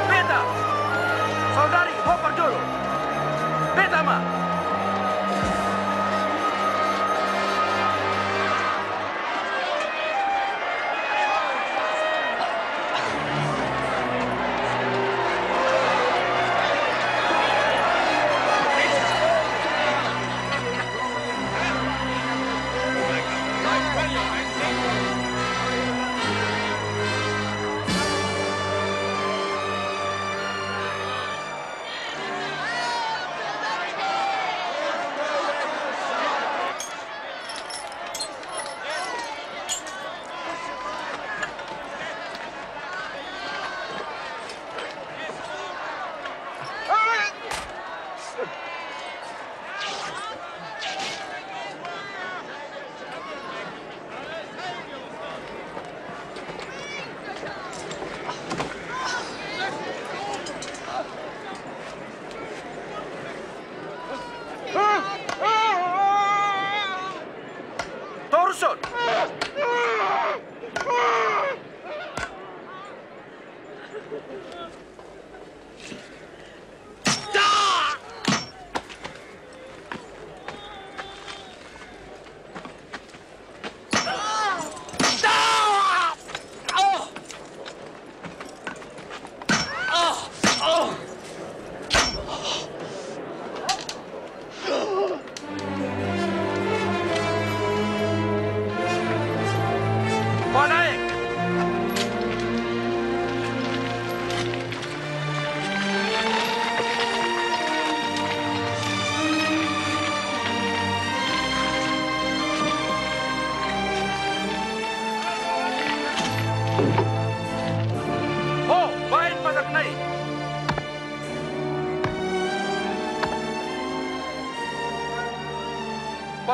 Beta! Saudari, ho parjolo! Beta ma!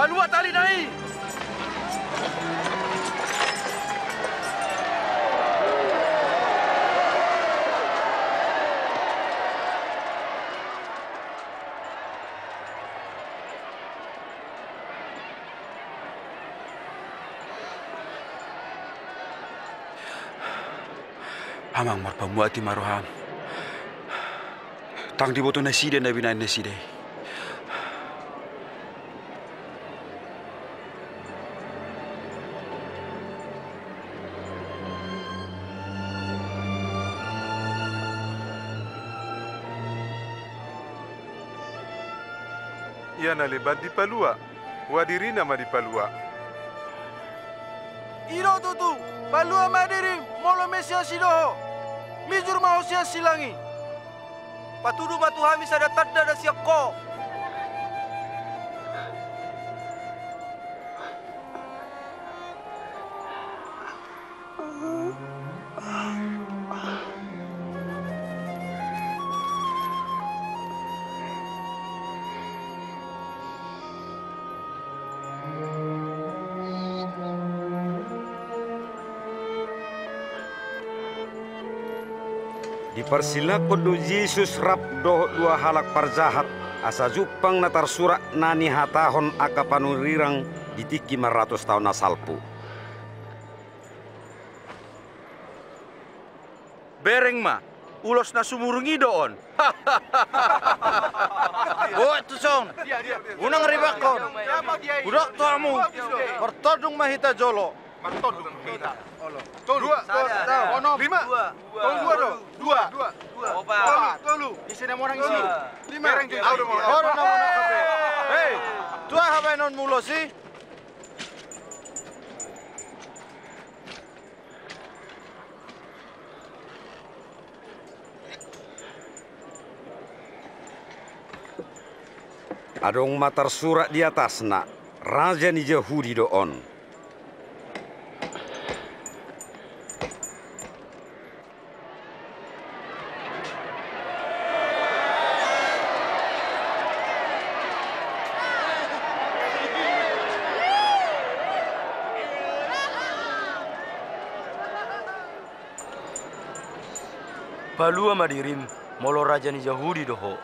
Paluat talina i! Amang, marpamuati ma roham. Ndang diboto nasida na binahen nasida i. Ia na leban dipalua, ua dirina ma dipalua. I do tutu, palua ma dirim molo Mesias i do ho. Mijur ma ho sian silang i. Patudu ma tu hami sada tanda na sian ho. Diparsilanghon do Jesus rap dohot dua halak parjahat, asa jumpang na tarsurat na nihatahon angka panurirang di tingki maratus taon na salpu. Bereng ma, ulos na sumurung i do on. Boha tuson, unang ribanghon. Hudok tu hamu, martondung ma hita jolo. Martondung ma hita. Dua, sada, onom, lima. Dua. Tolu, dua do. Dua. Dua. Opat. Tolu, tolu. Ise na monang isi? Lima. Bereng, au do monang. Au do na monang hape. Hei, tu aha baenonmu ulos i? Adong ma tarsurat di atasna, Raja ni Jahudi do on. Palua ma dirim, molo Raja ni Jahudi do ho.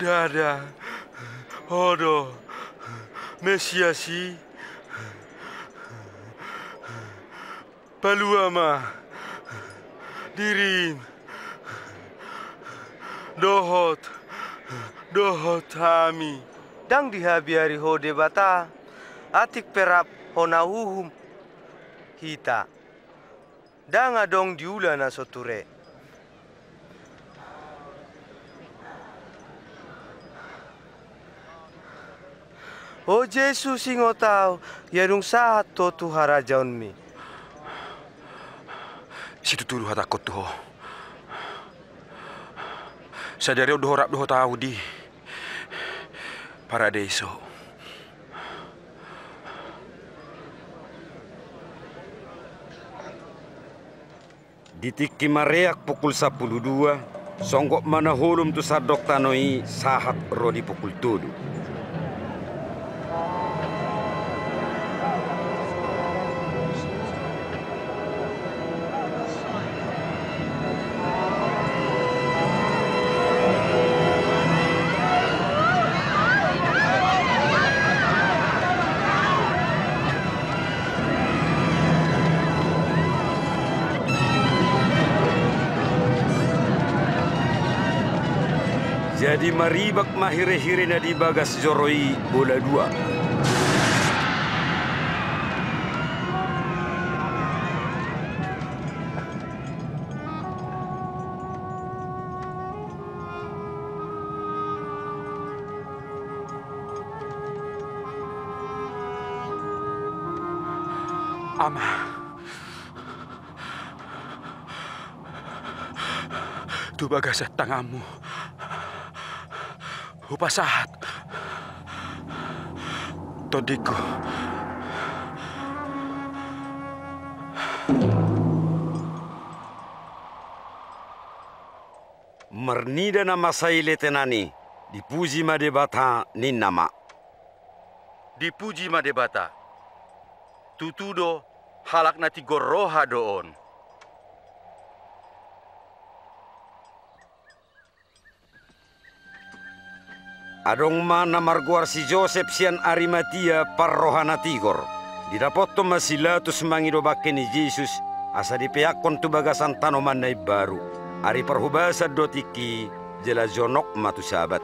Ndada ho do Mesias i? Palua ma dirim dohot, dohot hami. Ndang dihabiari ho Debata, atik pe rap ho na huhum hita. Ndang adong diula na so ture. O Jesus, ingot ahu, ia dung sahat ho tu harajaonmi. Situtu do hatangkon tu ho. Sadari on do ho rap dohot ahu di Paradiso. Di tingki mareak pukul sampulu dua, songgop ma na holom tu sandok tano i sahat ro di pukul tolu. Di maribak ma hirehirena di bagas joro i bola dua. Ama. Tu bagasan tanganmu hupasahat tondingku. Marnida na masa i letenan i, dipuji ma Debata, ninna ma. Dipuji ma Debata. Tutu do, halak na tigor roha do on. Adong ma na margoar si Josep sian Arimatia, parroha na tigor. Didapothon ma si Pilatus mangido bangke ni Jesus, asa dipeakkon tu bagasan tanoman na imbaru. Ari parhubasan do tingki, jala jonok ma tu Sabat.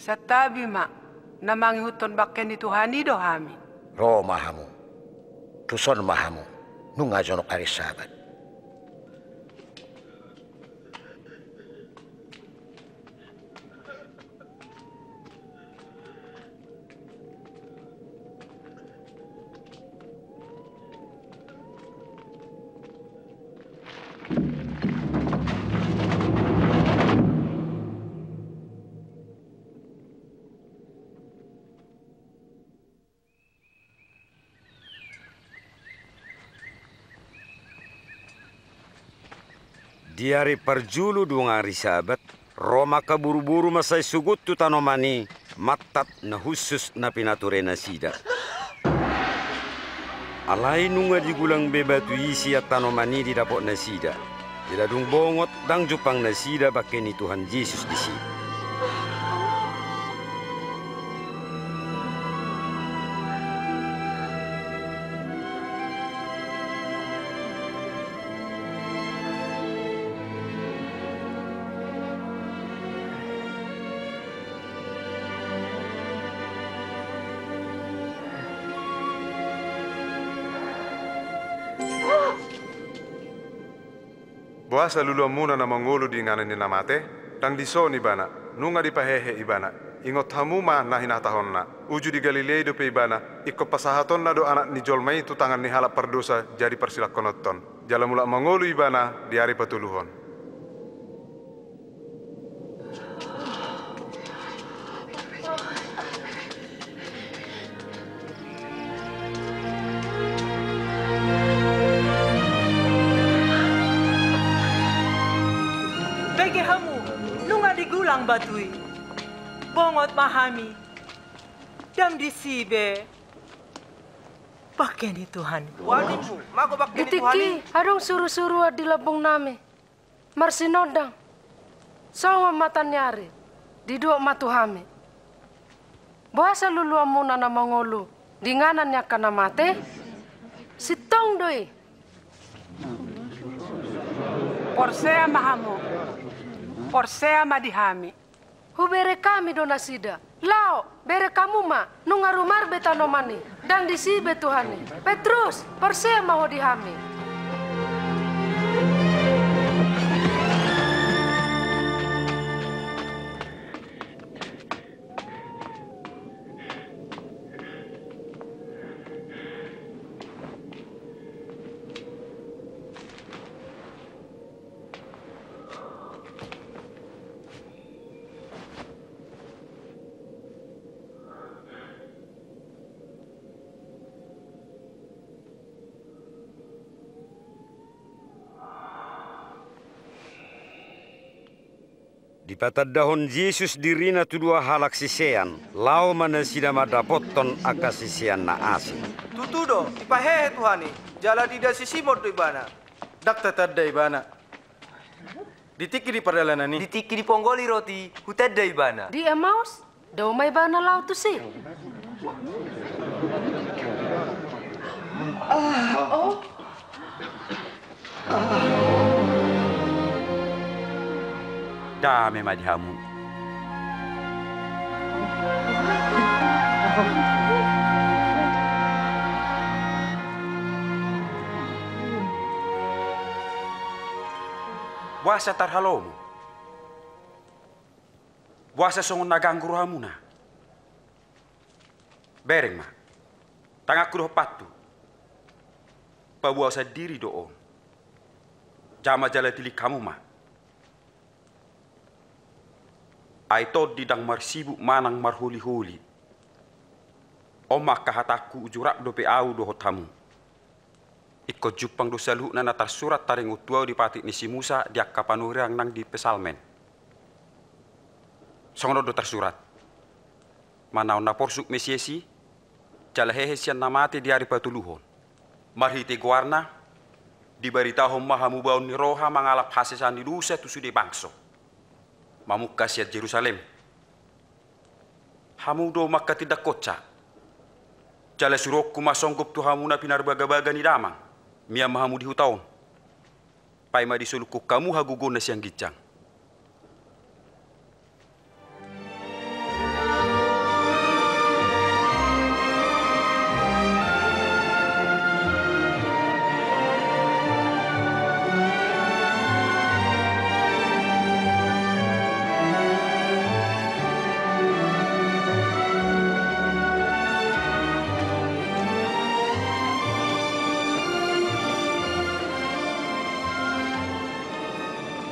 Santabi ma, na mangihuthon bangke ni Tuhan i do hami. Ro ma hamu. Tuson ma hamu. Nunga jonok ari Sabat. Di ari parjulu dung ari Sabat, ro ma angka boruboru mansai sogot tu tanoman i, mantat na hushus na pinature nasida. Alai nunga digulang be batu i sian tanoman i didapot nasida. Jala dung bongot, ndang jumpang nasida bangke ni Tuhan Jesus disi. Boasa luluanmuna na mangolu di inganan ni na mate? Ndang dison ibana, nunga dipahehe ibana. Ingot hamu ma na hinatahonna. Uju di Galilea i dope ibana, ingkon pasahatonna do Anak ni jolma i tu tangan ni halak pardosa jadi parsilangkononhon. Jala mulak mangolu ibana di ari patoluhon. Bege hamu, nunga digulang batu i. Bongot ma hami. Ndang disi be bangke ni Tuhan i. Di tingki adong surusuruan di lambungnami. Marsinondang songon mata ni ari, didok ma tu hami: Boasa luluanmuna na mangolu di inganan ni angka na mate? Sintong do i. Porsea ma hamu, porsea ma di hami. Huberek hami do nasida. Laho, berek hamu ma, nunga rumar be tanoman i, ndang disi be Tuhan i. Petrus, porsea ma ho di hami. Dipatandahon Jesus dirina tu dua halak sisean, laho ma nasida mandapothon angka sisean na asing. Tutu do, dipahehe Tuhan i, jala diida si Simon do ibana. Ndang tatanda ibana. Di tingki di pardalanan i. Di tingki di ponggol ni roti, hutanda ibana. Di Emaus, dao ma ibana laho tusi. Dame ma di hamu. Boasa tarhalomo? Boasa songon na ganggu rohamuna? Bereng ma, tanganku dohot patku. Paboasan diri do on. Jama jala tilik hamu ma. Ai tondi ndang marsibuk manang marholiholi. On ma angka hatangku, uju rap dope ahu dohot hamu. Ingkon jumpang do saluhutna na tarsurat taringot tu ahu di patik ni si Musa, di angka panurirang nang di Psalmen. Songon on do tarsurat. Manaon na porsuk Mesias i, jala hehe sian na mate di ari patoluhon. Marhite goarna, dibaritahon ma hamubaon ni roha mangalap hasesaan ni dosa tu sude bangso. Mamungka sian Jerusalem. Hamu do mangkatindangkonsa. Jala suruonku ma songgop tu hamu na pinarbagabaga ni damang, mian ma hamu di huta on. Paima disolunghon hamu hagogoonna sian ginjang.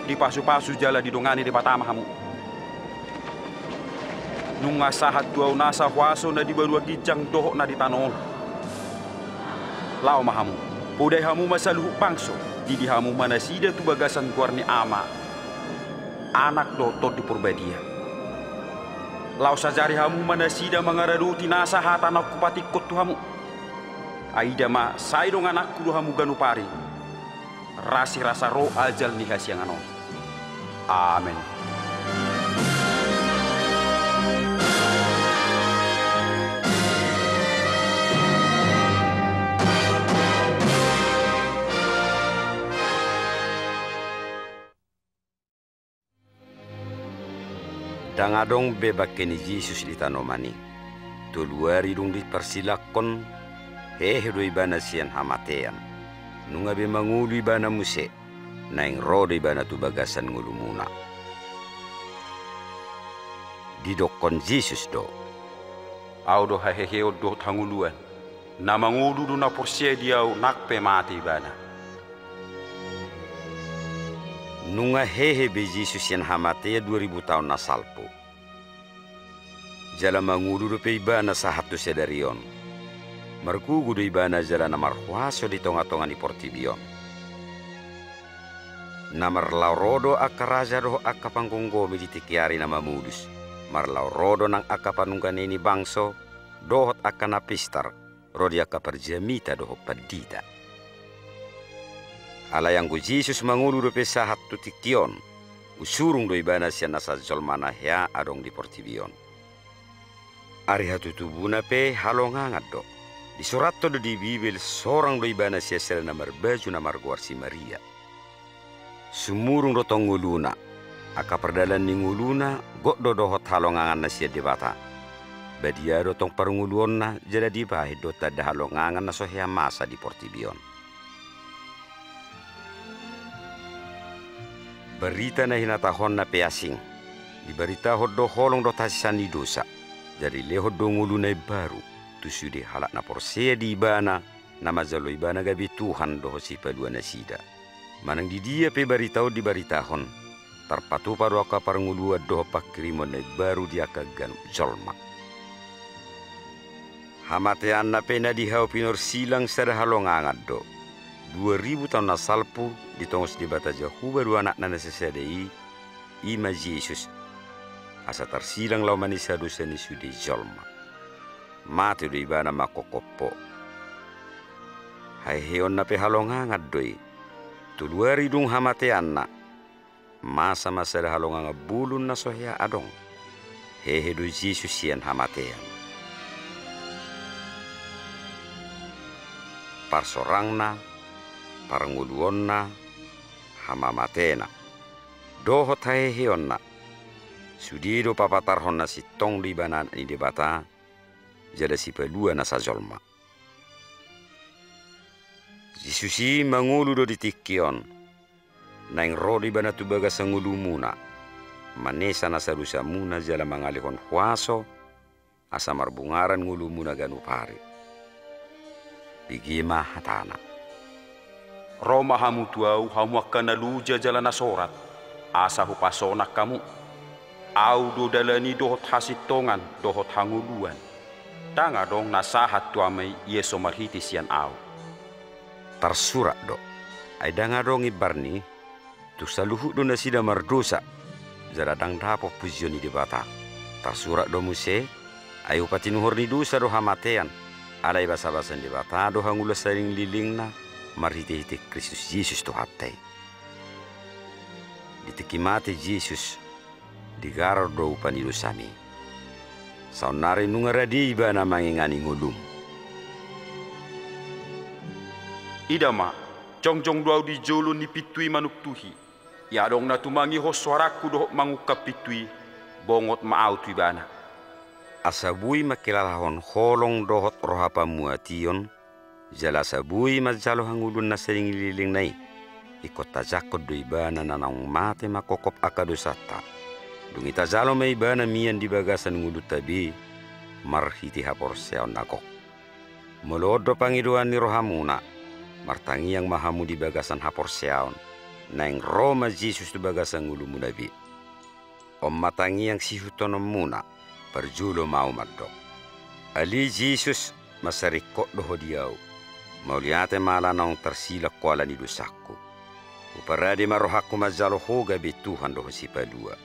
Dipasupasu jala didongani Debata ma hamu. Nunga sahat tu ahu nasa huaso na di banua ginjang dohot na di tano on. Laho ma hamu, podai hamu ma saluhut bangso, didi hamu ma nasida tu bagasan goar ni Ama, Anak dohot Tondi Porbadia. Laos ajari hamu ma nasida mangaradoti nasa hata na hupatikkon tu hamu. Ai ida ma, sai dongananku do hamu ganup ari, rasirasa ro ajal ni hasiangan on. Amen. Ndang adong be bangke ni Jesus di tanoman i. Tolu ari dung diparsilangkon, hehe do ibana sian hamatean. Nunga be mangolu ibana muse, naeng ro do ibana tu bagasan ngolumuna. Didokkon Jesus do: Ahu do haheheon dohot hangoluan. Na mangolu do na porsea di ahu nang pe mate ibana. Nunga hehe be Jesus sian hamatean dua ribu taon na salpu. Jala mangolu dope ibana sahat tu sadari on. Margogo do ibana jala na marhuaso di tongatonga ni portibi on. Na marlaor ro do angka raja dohot angka panggomgomi di tingki ari na mamolus. Marlaor ro do nang angka panungga na i ni bangso, dohot angka na pistar, ro di angka parjamita dohot pandita. Alai anggo Jesus mangolu dope sahat tu tingki on, usurung do ibana sian nasa jolma na hea adong di portibi on. Ari hatutubuna pe halongangan do. Disurathon do di Bibel, sorang do ibana sian sada na marbaju na margoar si Maria. Sumurung do tong ngoluna. Angka pardalan ni ngoluna gok do dohot halonganganna sian Debata. Badia do tong parngoluonna, jala dibahen do tanda halongangan na so hea masa di portibi on. Barita na hinatahonna pe asing. Dibaritahon do holong dohot hasesaan ni dosa. Jala dilehon do ngolu na imbaru tu sude halak na porsea di Ibana, na manjalo Ibana gabe Tuhan dohot Sipalua nasida. Manang di dia pe barita on dibaritahon, tarpatupa do angka parngoluan dohot panghirimon na imbaru di angka ganup jolma. Hamateanna pe na di hau pinorsilang sada halongangan do. Dua ribu taon na salpu, ditongos Debata Jahowa do Anakna na sasada i, i ma Jesus, asa tarsilang laho manesa dosa ni sude jolma. Mate do Ibana mangkophop ho. Haheheonna pe halongangan do i. Tolu ari dung hamateanna, masa ma sada halongangan bolon na so hea adong. Hehe do Jesus sian hamatean. Parsorangna, parngoluonna, hamamatena, dohot haheheonna. Sude do papatarhon na sintong do Ibana Anak ni Debata, jala Sipalua na sajolma. Jesus i mangolu do di tingki on. Naeng ro do Ibana tu bagasan ngolumuna, manesa nasa dosamuna jala mangalehon huaso, asa marbungaran ngolumuna ganup ari. Bege ma hatana. Ro ma hamu tu Ahu, hamu angka na loja jala na sorat, asa hupasonang hamu. Ahu do dalan i dohot hasintongan dohot hangoluan. Ndang adong na sahat tu Ama i, ia so marhite sian Ahu. Tarsurat do. Ai ndang adong imbarni, tung saluhut do nasida mardosa, jala ndang dapot pujion ni Debata. Tarsurat do muse, ai upah tinuhor ni dosa do hamatean, alai basabasa ni Debata do hangoluan salelenglelengna, marhitehite Kristus Jesus Tuhanta i. Di tingki mate Jesus, digarar do upa ni dosami. Saonnari nunga rade Ibana mangingani ngolum. Ida ma, jongjong do Ahu di jolo ni pintu i manuktuhi. Ia adong na tumangihon soarangku dohot mangungkap pintu i, bongot ma Ahu tu ibana. Asa boi mangkilalahon holong dohot roha pamuation, jala asa boi manjalo hangoluan na salelenglelengna i, ingkon tajangkon do Ibana na naung mate mangkophop angka dosanta. Dung i tajalo ma Ibana mian di bagasan ngolunta be, marhite haporseaon na gok. Molo on do pangidoan ni rohamuna, martangiang ma hamu di bagasan haporseaon, naeng ro ma Jesus tu bagasan ngolumuna be. On ma tangiang sihuthononmuna, parjolo ma ahu mandok. Ale Jesus, mansai ringkot do Ho di ahu. Mauliate ma ala naung tarsilang Ho ala ni dosangku. Huparade ma rohangku manjalo Ho gabe Tuhan dohot Sipalua.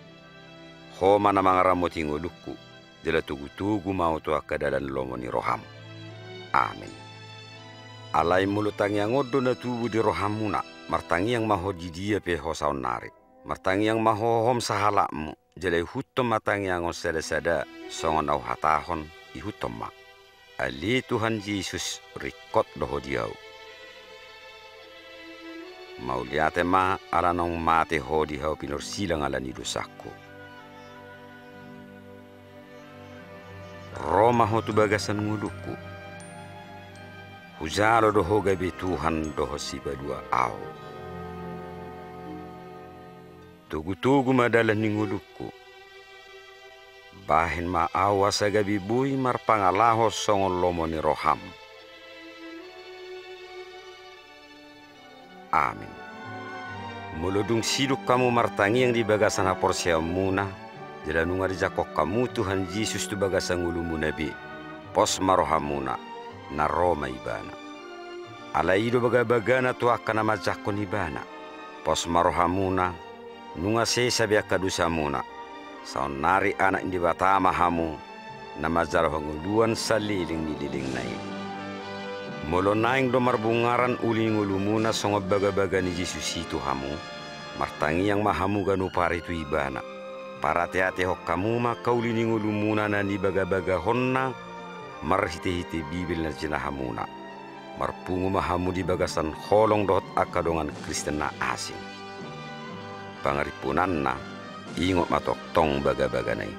Ho ma na mangaramoti ngolungku, jala togutogu ma ahu tu angka dalan lomo ni roham. Amen. Alai molo tangiang on do na tubu di rohamuna, martangiang ma ho di dia pe ho saonnari. Martangiang ma ho hohom sahalakmu, jala ihuthon ma tangiang on sadasada songon na huhatahon, ihuthon ma. Ale Tuhan Jesus, ringkot do Ho di ahu. Mauliate ma ala naung mate Ho di ahu pinorsilang ala ni dosangku. Ro ma Ho tu bagasan ngolungku. Hujalo do Ho gabe Tuhan dohot Sipalua ahu. Togutogu ma dalan ni ngolungku. Bahen ma ahu asa gabe boi marpangalaho songon lomo ni roham. Amen. Molo dung sidung hamu martangiang di bagasan haporseaonmuna, jala nunga dijangkon hamu Tuhan Jesus tu bagasan ngolumuna be, pos ma rohamuna, na ro ma Ibana. Alai i do bagabagana tu angka na manjangkon Ibana. Pos ma rohamuna, nunga sesa be angka dosamuna. Saonnari anak ni Debata ma hamu, na manjalo hangoluan saleleng ni lelengna i. Molo naeng do marbungaran uli ni ngolumuna songon bagabaga ni Jesus i tu hamu, martangiang ma hamu ganup ari tu Ibana. Parateatehon hamu ma angka uli ni ngolumuna na nibagabagahonna marhitehite Bibel na jinahamuna. Marpungu ma hamu di bagasan holong dohot angka dongan Kristen na asing. Pangarimpunanna, ingot ma tongtong bagabagana i.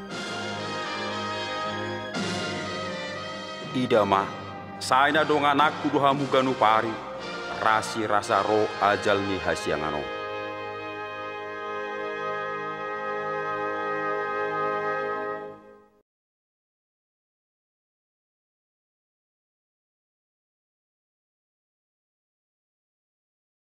Ida ma, sai na dongananku do hamu ganup ari, rasirasa ro ajal ni hasiangan on.